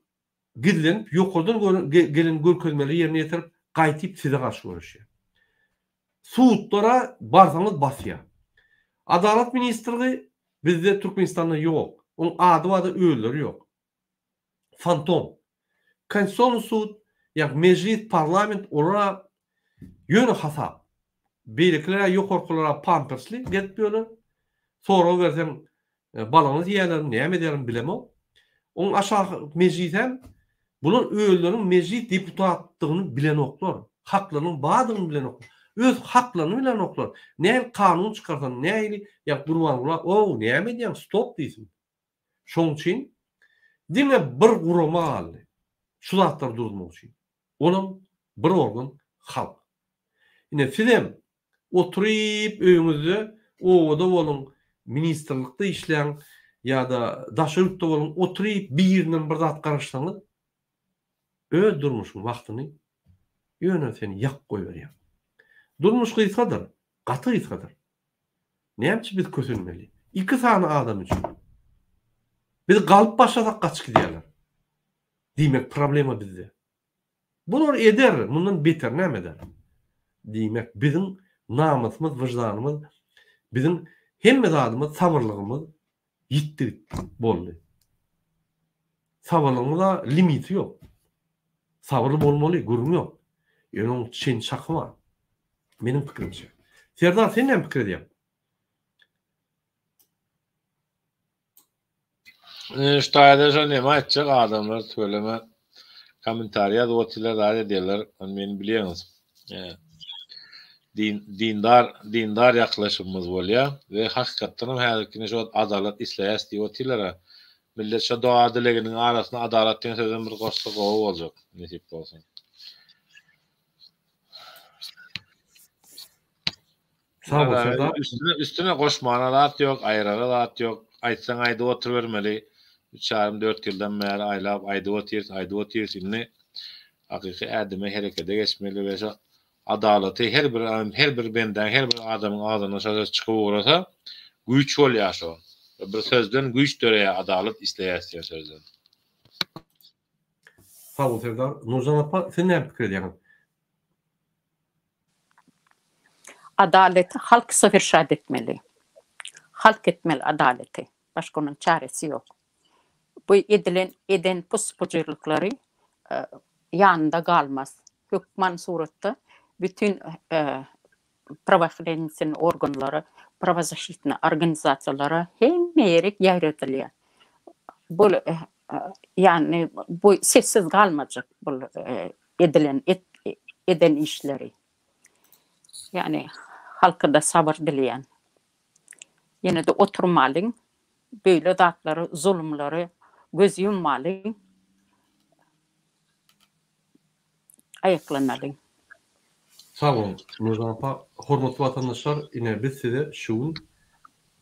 gizlenip ýokardan gelen görkezmeleri ýerine ýetirip, gaýtyp size garşy göreşýär. Sudlara barsaňyz basýar. Adalat ministrligi bizde Türkmenistanda ýok. Oň ady barda özleri ýok. Fantom. Konstitusiýony sud, ýa mejlis, parlament olara ýöne hasap. Beýlekiler ýokarkylara pampersli gezip ýörler. Sorag berseň Balaňyz iýerlermi, näme edermi bilemok. Oň aşaky mejlisem bular özleriniň mejlis deputatdygyny bilenoklar. Haklarynyň bardygyny bilenoklar. Öz haklaryny bilenoklar. Nähili kanun çykarsan, nähili ýa Gurbanguly ow näme edýäň stop diýsin. Şoň üçin diňe bir gurama galdy. Şu zatlary duruzmak üçin. Olam bir organ halk. Ine sizem Oturyp öýüňizde obada boluň, ministrlikde işläň ýa-da daşary ýurtda boluň, oturyp birinden bir zat garaşsaňyz, öz durmuşyň wagtyny ýöne seni ýakyp goýberýär. Durmuş gysgadyr, gaty gysgadyr. Näme üçin biz kösenmeli? Iki sany adam üçin. Biz galyp başlasak gaçyp gidýärler. Diýmek problema bizde. Bular eder, mundan beter näme eder? Diýmek, biziň namysymyz, wyždanymyz, biziň hemme zadymyz, sabyrlygymyz ýitdi gitdi, boldy. Sabyrlygymyza limiti ýok. Sabyrly bolmaly, gürrüň ýok. Ýöne onuň çeni-çaky bar. Meniň pikirimçe. Serdar, sen näme pikir edýäň? Şu taýda şo neme aýtjak adamlar tüweleme kommentariý ýazyp otyrlar zat edýärler ony meni bilýäňiz. Din dindar dindar ýaklaşygymyz bolýar we hakykatdanam häzirkine şu wagt adalat isleýäs diýip otyrlar-a. Millet şo doga dileginiň arasyna adalat diýen sözem bir goşsa gowy boljak nesip bolsa. Sag bol Serdar. Üstüne, üstüne goşmana zat ýok, aýyrara zat ýok. Aýtsaň aýdyp oturybermeli. Üç ýarym, dört ýyldan bäri aýlap aýdyp otyrys, aýdyp otyrys. Indi. Hakyky ädime herekede geçmeli we şo adalaty her bir her bir bendäň her bir adamyň agzyndan şo söz çykyp ugrasa güýç bolýar şo. Bir sözden güýç döreýär adalat isleýäs diýen sözden. Sag bol Serdar. Nurjan apa siz näme pikir edýäňiz? Adaleti halk sowerşat etmeli. Halk etmeli adaleti. Başga onuň çaresi ýok. Bu edilen eden pus-pujyrlyklary ýanynda galmaz. Hökman suratda bütin prawohranitelnyý organlara, prawozaşitnyý organizasiýalara hemme ýere ýaýradylýar. Bu ýagny bu sessiz galmajak bu edilen eden işleri. Ýagny halka-da sabyr dileýän. Ýene-de oturmalyň, beýle zatlary, zulumlary göz ýummalyň, aýaklanalyň. Sag boluň, Nurjan apa. Hormatly watandaşlar, ine biz size şu gün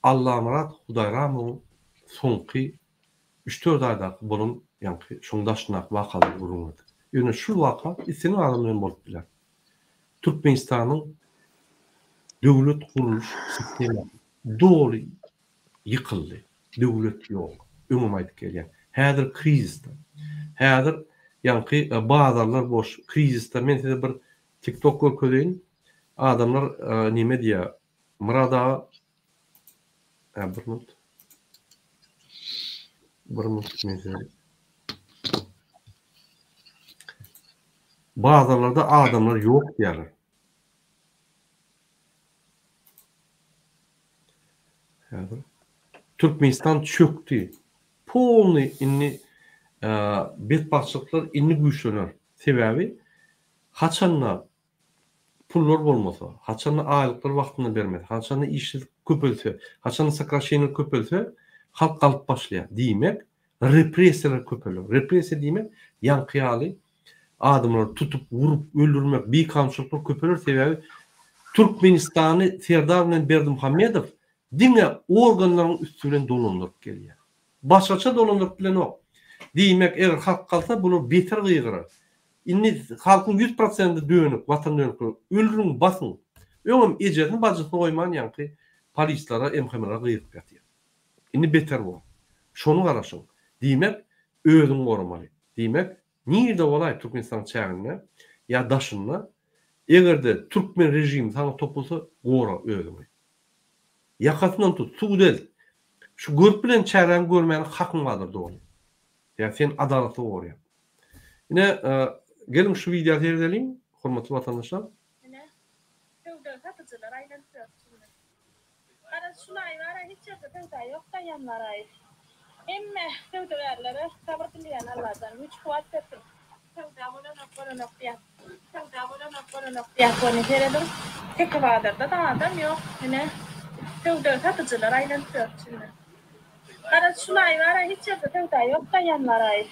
Allamyrat Hudaýramowyň soňky üç-dört aýdaky bolan ýaňky şoň daşyndaky wakalary gürrüň berdik. Ýöne şul waka islendik adam bilen bolup biler. Türkmenistanyň döwlet gurluş sistemasy doly ýykyldy. Döwlet ýok. Öňem aýdyp gelýän. Häzir krizisde. Häzir ýaňky bazarlar boş, krizisde. Men size bir TikTok görkezeýin. Adamlar neme diýýär? Myrat aga Hä, bir minut. Bir minut men size Bazarlarda adamlar ýok diýýärler. Häzir. Türkmenistan çökdi. Polny indi betbagtçylyklar indi güýçlener. Sebäbi haçanda pullar bolmasa, haçanda aýlyklar wagtynda bermese, haçanda işsizlik köpelse, haçanda sokraşeniýalar köpelse, halk galyp başlaýar. Diýmek, repressiýalar köpeler. Repressiýa diýmek, ýaňky ýaly adamlary tutup, urup, öldürmek, bikanunçylyklar köpeler. Sebäbi Türkmenistany Serdar bilen Berdimuhamedow diňe organlaryň üsti bilen dolandyryp gelýär. Başgaça dolandyryp bilenok. Diýmek, eger halk galsa, bular beter gygyrar. Indi halkyň ýüz prosendi dönük, watan dönükleri. Öldüriň, basyň. Öňem ejesini, bajysyny goýman ýaňky polislara, MHM-lere gygyryp ýatyr. Indi beter bor. Şony garaşyň. Diýmek, özüňi goramaly. Diýmek, nirde bolaý Türkmenistanyň çäginde ýa daşynda, eger-de türkmen režimi saňa topulsa, gora özüňi. Ýakasyndan tut, sud elt. Şu görüp bilen çäräňi görmäne hakyň bardyr doly. Ýa sen adalatly gorýaň. Ine, geliň şu wideo seredeliň, hormatly watandaşlar. Ine, söwda satyjylar aýlanyp ýör içinde. Garaz şul aý bara hiç ýerde söwda ýokda ýanwar aýy. Hemme söwdagärlere sabyr dileýän Allajan güýç kuwwat bersin. Söwda bolanok bolanok diýýär. Söwda bolanok bolanok diýýär ony serediň. Teke bazarda-da adam ýok. Ine, söwda satyjylar aýlanyp ýör içinde. Garaz şul aý bara hiç ýerde söwda ýokda ýanwar aýy.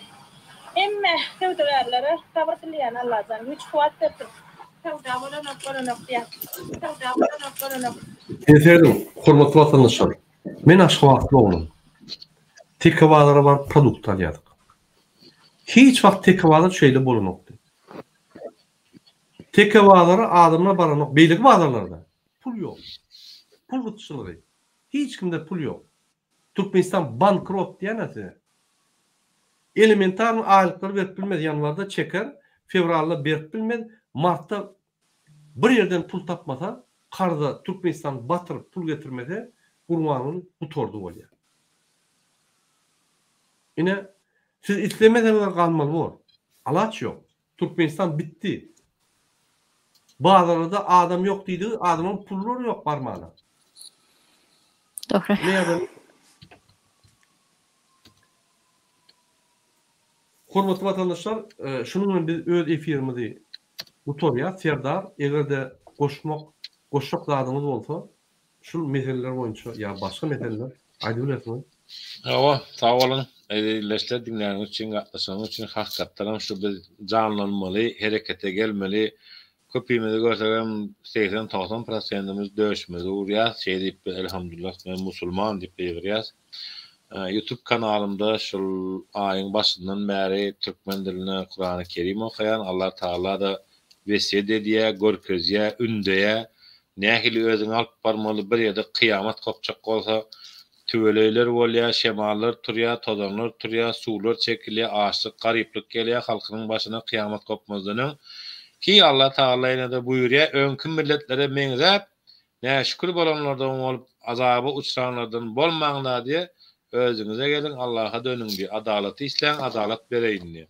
Hemme söwdagärlere sabyr dileýän Allajan güýç kuwwat bersin. Söwda bolanok bolanok diýýär. Söwda bolanok bolanok. Serediň, hormatly watandaşlar, men Aşgabatly oglan. Teke bazara baryp produkt alýardyk. Hiç wagt Teke bazar şeýle bolanokdy. Teke bazara adamlar baranok, beýleki bazarlarda pul ýok. Pul gytçylygy. Hiç kimde pul ýok. Türkmenistan bankrot diýýän-ä size. Elementarny aýlyklary berip bilmez, ýanwarda çeker, fewralda berip bilmez, martda bir ýerden pul tapmasa, karza Türkmenistany batyryp pul getirmese, Gurbanguly gutardy bolýar. Ine, siz islemeseňizem galmaly bor. Alaç ýok. Türkmenistan bitdi. Bazarlarda adam ýok diýdigi adamlaryň pullary ýok barmana. Dogry. Hormatly watandaşlar, şunuň bilen biz öz efirimizi gutarýas. Serdar, eger-de goşmak, goşjak zadyňyz bolsa, Şul meseleler boýunça ýa başga meseleler aýdyp bilersiňiz. Hawa, sag boluň. Eziz ildeşler diňläniňiz üçin, gatnaşanyňyz üçin hakykatdanam şu biz janlanmaly, herekete gelmeli. Köpimizi görsegem 80-90 prosentimiz döşümizi urýas, şeý diýip biz elhamdullah men musulman diýip gygyrýas. Youtube kanalymda şul aýyň başyndan bäri türkmen dilinde Kurany Kerim okaýan. Allah Tagala-da wesýet edýär, görkezýär, ündeýär. Nähili özüňi alyp barmaly, bir ýerde kyýamat gopjak bolsa, tüweleýler bolýar, şemallar turýar, tozanlar turýar, suwlar çekilýär, açlyk, garyplyk gelýär halkynyň başyna kyýamat gopmazdan öň. Ki Allah Tagala ýene-de buýurýar, öňki milletlere meňzäp, Näşükür bolanlardan bolup, azaba uçranlardan bolmaň-da diýe, özüňize geliň, Allaha dönüň diýe, adalaty isläň, adalat bereýin diýe.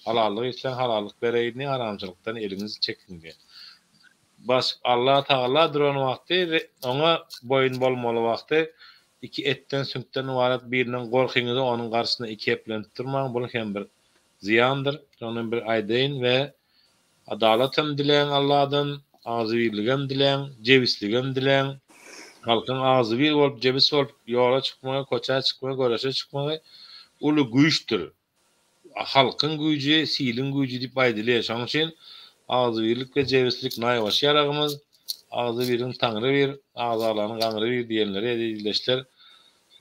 Halallyk isläň, halallyk bereýin diýe, haramçylykdan eliňizi çekiň diýe. Baş Allah Tagala duran wagty, oňa boýun bolmaly wagty, iki etden, süňkden ybarat birinden gorkyňyzy onuň garşysynda iki eplenip durmaň, bul hem bir zyýandyr. Şonam bir aýdaýyn we Adalatam diläň Alladan, agzybirligem diläň, jebisligem diläň. Halkyň agzybir bolup, jebis bolup ýola çykmagy, köçä çykmagy, göreşe çykmagy uly güýçdür. Halkyň güýji, siliň güýji diýip aýdylýar. Şonuň üçin agzybirlik we jebislik naýbaşy ýaragymyz. Agzybiriň Taňry bir, agzalanyň gaňry bir diýenleri eziz ildeşler,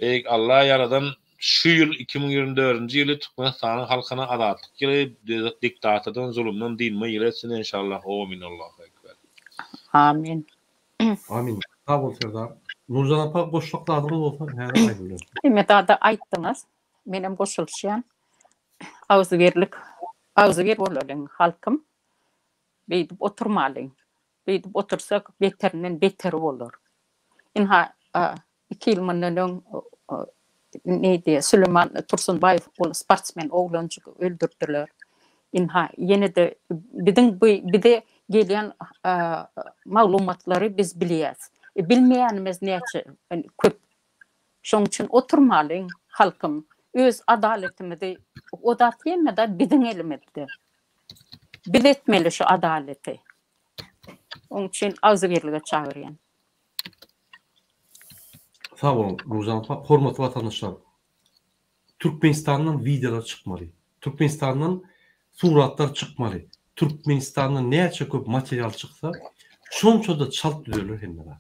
Beýik Alla ýaradan Şu ýyl, 2024-nji ýyly Türkmenistanyň halkyna azatlyk ýyly, diktatordan, zulumdan dynma ýyly etsin enşallah Omin Allahu Ekber. Amin. Amin. Sag bol Serdar. Nurjan apa goşjak zadyňyz bolsa häzir aýdybersin. Hemme zady aýtdyňyz. Menem goşulyşýan. Agzybirlik, agzybir bolalyň halkym. Beýdip oturmalyň. Beýdip otursak beterinden beteri bolar. Ynha Iki ýyl mundan öň neýdi, Süleýman Tursunbaýew ol sportsmen oglanjygy öldürdiler. Ynha, ýene-de biziň bu bize gelýän maglumatlary biz bilýäs. Bilmeýänimiz näçe köp. Şonuň üçin oturmalyň, halkym. Öz adaletimizi, o zat hemme zat biziň elimizde. Biz etmeli şu adaleti. Onuň üçin agzybirlige çagyrýan. Sag boluň Nurjan apa. Hormatly watandaşlar. Türkmenistandan wideolar çykmaly. Türkmenistandan suratlar çykmaly. Türkmenistandan näçe köp material çyksa, şonça-da çalt düzeler hemme zat.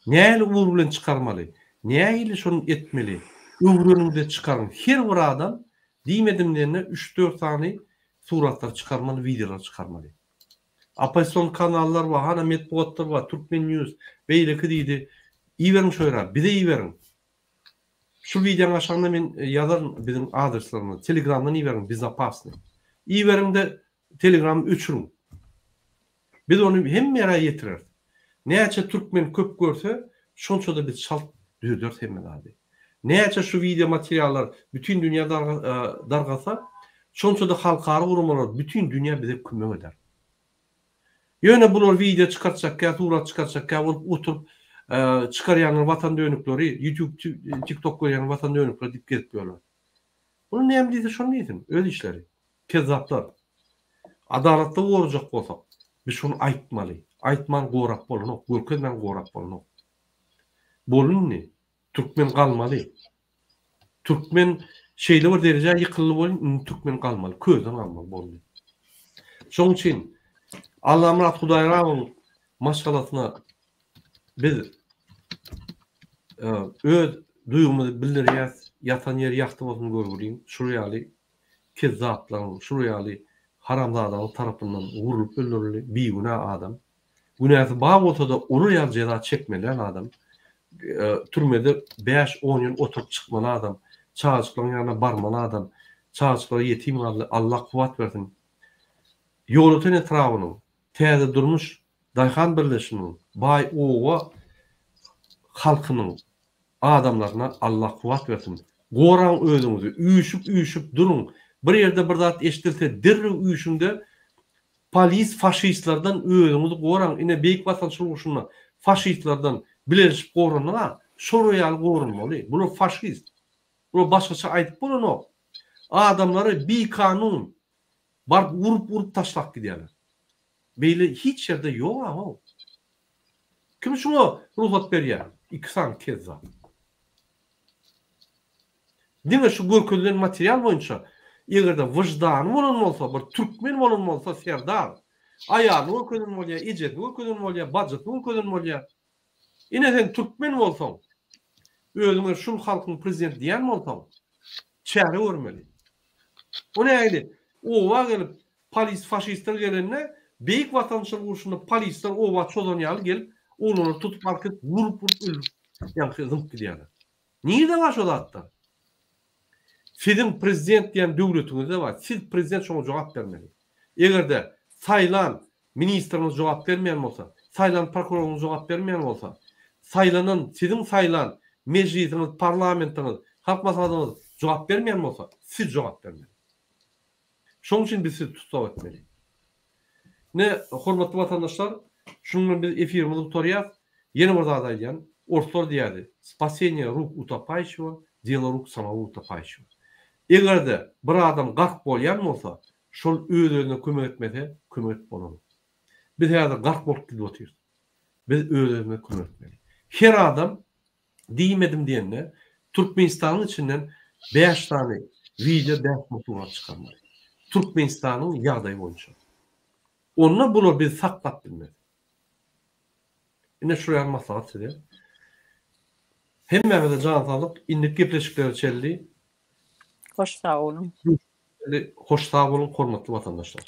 Nähili ugur bilen çykarmaly? Nähili şony etmeli? Öwreniňde çykaryň. Her bir adam diýmedim diýende üç-dört sany suratlar çykarmaly, wideolar çykarmaly. Oppozision kanallar bar, hana metbugatlar bar, Türkmen news, beýleki diýdi. Iberiň şo ýere, bize iberiň. Şu wideoň aşagynda men ýazaryn biziň adreslerimizi, telegramdan iberiň, bezopasnyý. Iberiň-de telegramy öçüriň. Biz ony hemme ýere ýetireris. Näçe türkmen köp görse, şonça-da biz çalt düzederis hemme zady. Näçe şu wideo materiallar bütin dünýä dargasa, şonça-da halkara guramalar bütin dünýä bize kömek eder. Ýöne bular wideo çykartjakkä, surat çykartjakkä bolup oturyp çykarýanlar watan dönükleri, YouTube, TikTok görýänler watan dönükleri diýip gezip ýörler. Bular näme diýse şony diýsin, öz işleri. Kezzaplar. Adalatly gorajak bolsak, biz şony aýtmaly. Aýtman gorap bolanok, görkezmän gorap bolanok. Boldy indi. Türkmen galmaly. Türkmen şeýle bir derejä ýykyldy welin, indi türkmen galmaly, közden galmaly boldy. Şonuň üçin Allamyrat Hudaýrawyň maşgalasyna biz öz duýgymyzy bildirýäs, ýatan ýeri ýagty bolsun görgüliň, şular ýaly kezzaplaryň, şular ýaly haramzadalaryň tarapyndan urlup öldürildi, bigünä adam. Günäsi bar bolsa-da olar ýaly jeza çekmeli däl adam. Türmede bäş-on ýyl oturyp çykmaly adam. Çagajyklaryň ýanyna barmaly adam. Çagajyklary ýetim galdy. Allah kuwwat bersin. Ýolöten etrabynyň Täze durmuş daýhan birleşiginiň Baý oba halkynyň adamlaryna Allah kuwwat bersin. Goraň özüňizi. Üýşüp-üýşüp duruň. Bir ýerde bir zat eşidilse derrew üýşüňde Polis faşistlerden özüňizi goraň ine beýik watançylyk urşunda faşistlerden bileleşip gorandyňa şolar ýaly goranmaly bular faşist bular başgaça aýdyp bolanok adamlary bikanun baryp urup urup taşlap gidýärler beýle hiç ýerde ýok how kim şuňa rugsat berýär iki sany kezzap. Diňe şu görkezilen material boýunça eger-de wyždany bolan bolsa, bir türkmen bolan bolsa Serdar aýalyny görkezen bolýar, ejesini görkezen bolýar, bajysyny görkezen bolýar. Ine sen türkmen bolsaň. Özüňe şul halkyň prezidenti diýen bolsaň, çäre görmeli. O nähili? Oba gelip polis faşistler gelende Beýik Watançylyk urşunda polisler oba çozan ýaly gelip oglanlary tutup alyp gidip urup urup öldürip ýaňky zyňyp gidýärler. Nirde bar şo zatlar? Siziň prezident diýen döwletiňizde bar. Siz prezident şoňa jogap bermeli. Egerde saýlan ministriňiz jogap bermeýän bolsa, saýlan prokuroryňyz jogap bermeýän bolsa, saýlanan siziň saýlan mejlisiňiz, parlamentiňiz, halk maslahatyňyz jogap bermeýän bolsa, siz jogap bermeli. Şoň üçin biz sizi tussag etmeli. Ine, hormatly watandaşlar, şunuň bilen biz efirimizi gutarýas. Ýene bir zat aýdýan, orslar diýýärdi, Spaseniýe ruk utapaýşiwa, delo ruk samogo utapaýşiwa. Eger-de bir adam gark bolýan bolsa, şol öz-özüne kömek etmese, kömek edip bolanok. Biz häzir gark bolup gidip otyrys. Biz öz-özümize kömek etmeli. Her adam diýmedim diýende, Türkmenistanyň içinden bäş sany wideo, bäş sany surat çykarmaly. Türkmenistanyň ýagdaýy boýunça. Onda bular bizi saklap bilmez. Ine şular ýaly maslahat size. Hemmäňize jan saglyk, indiki gepleşiklere çenli. Hoş sag boluň. Hoş sag boluň hormatly watandaşlar.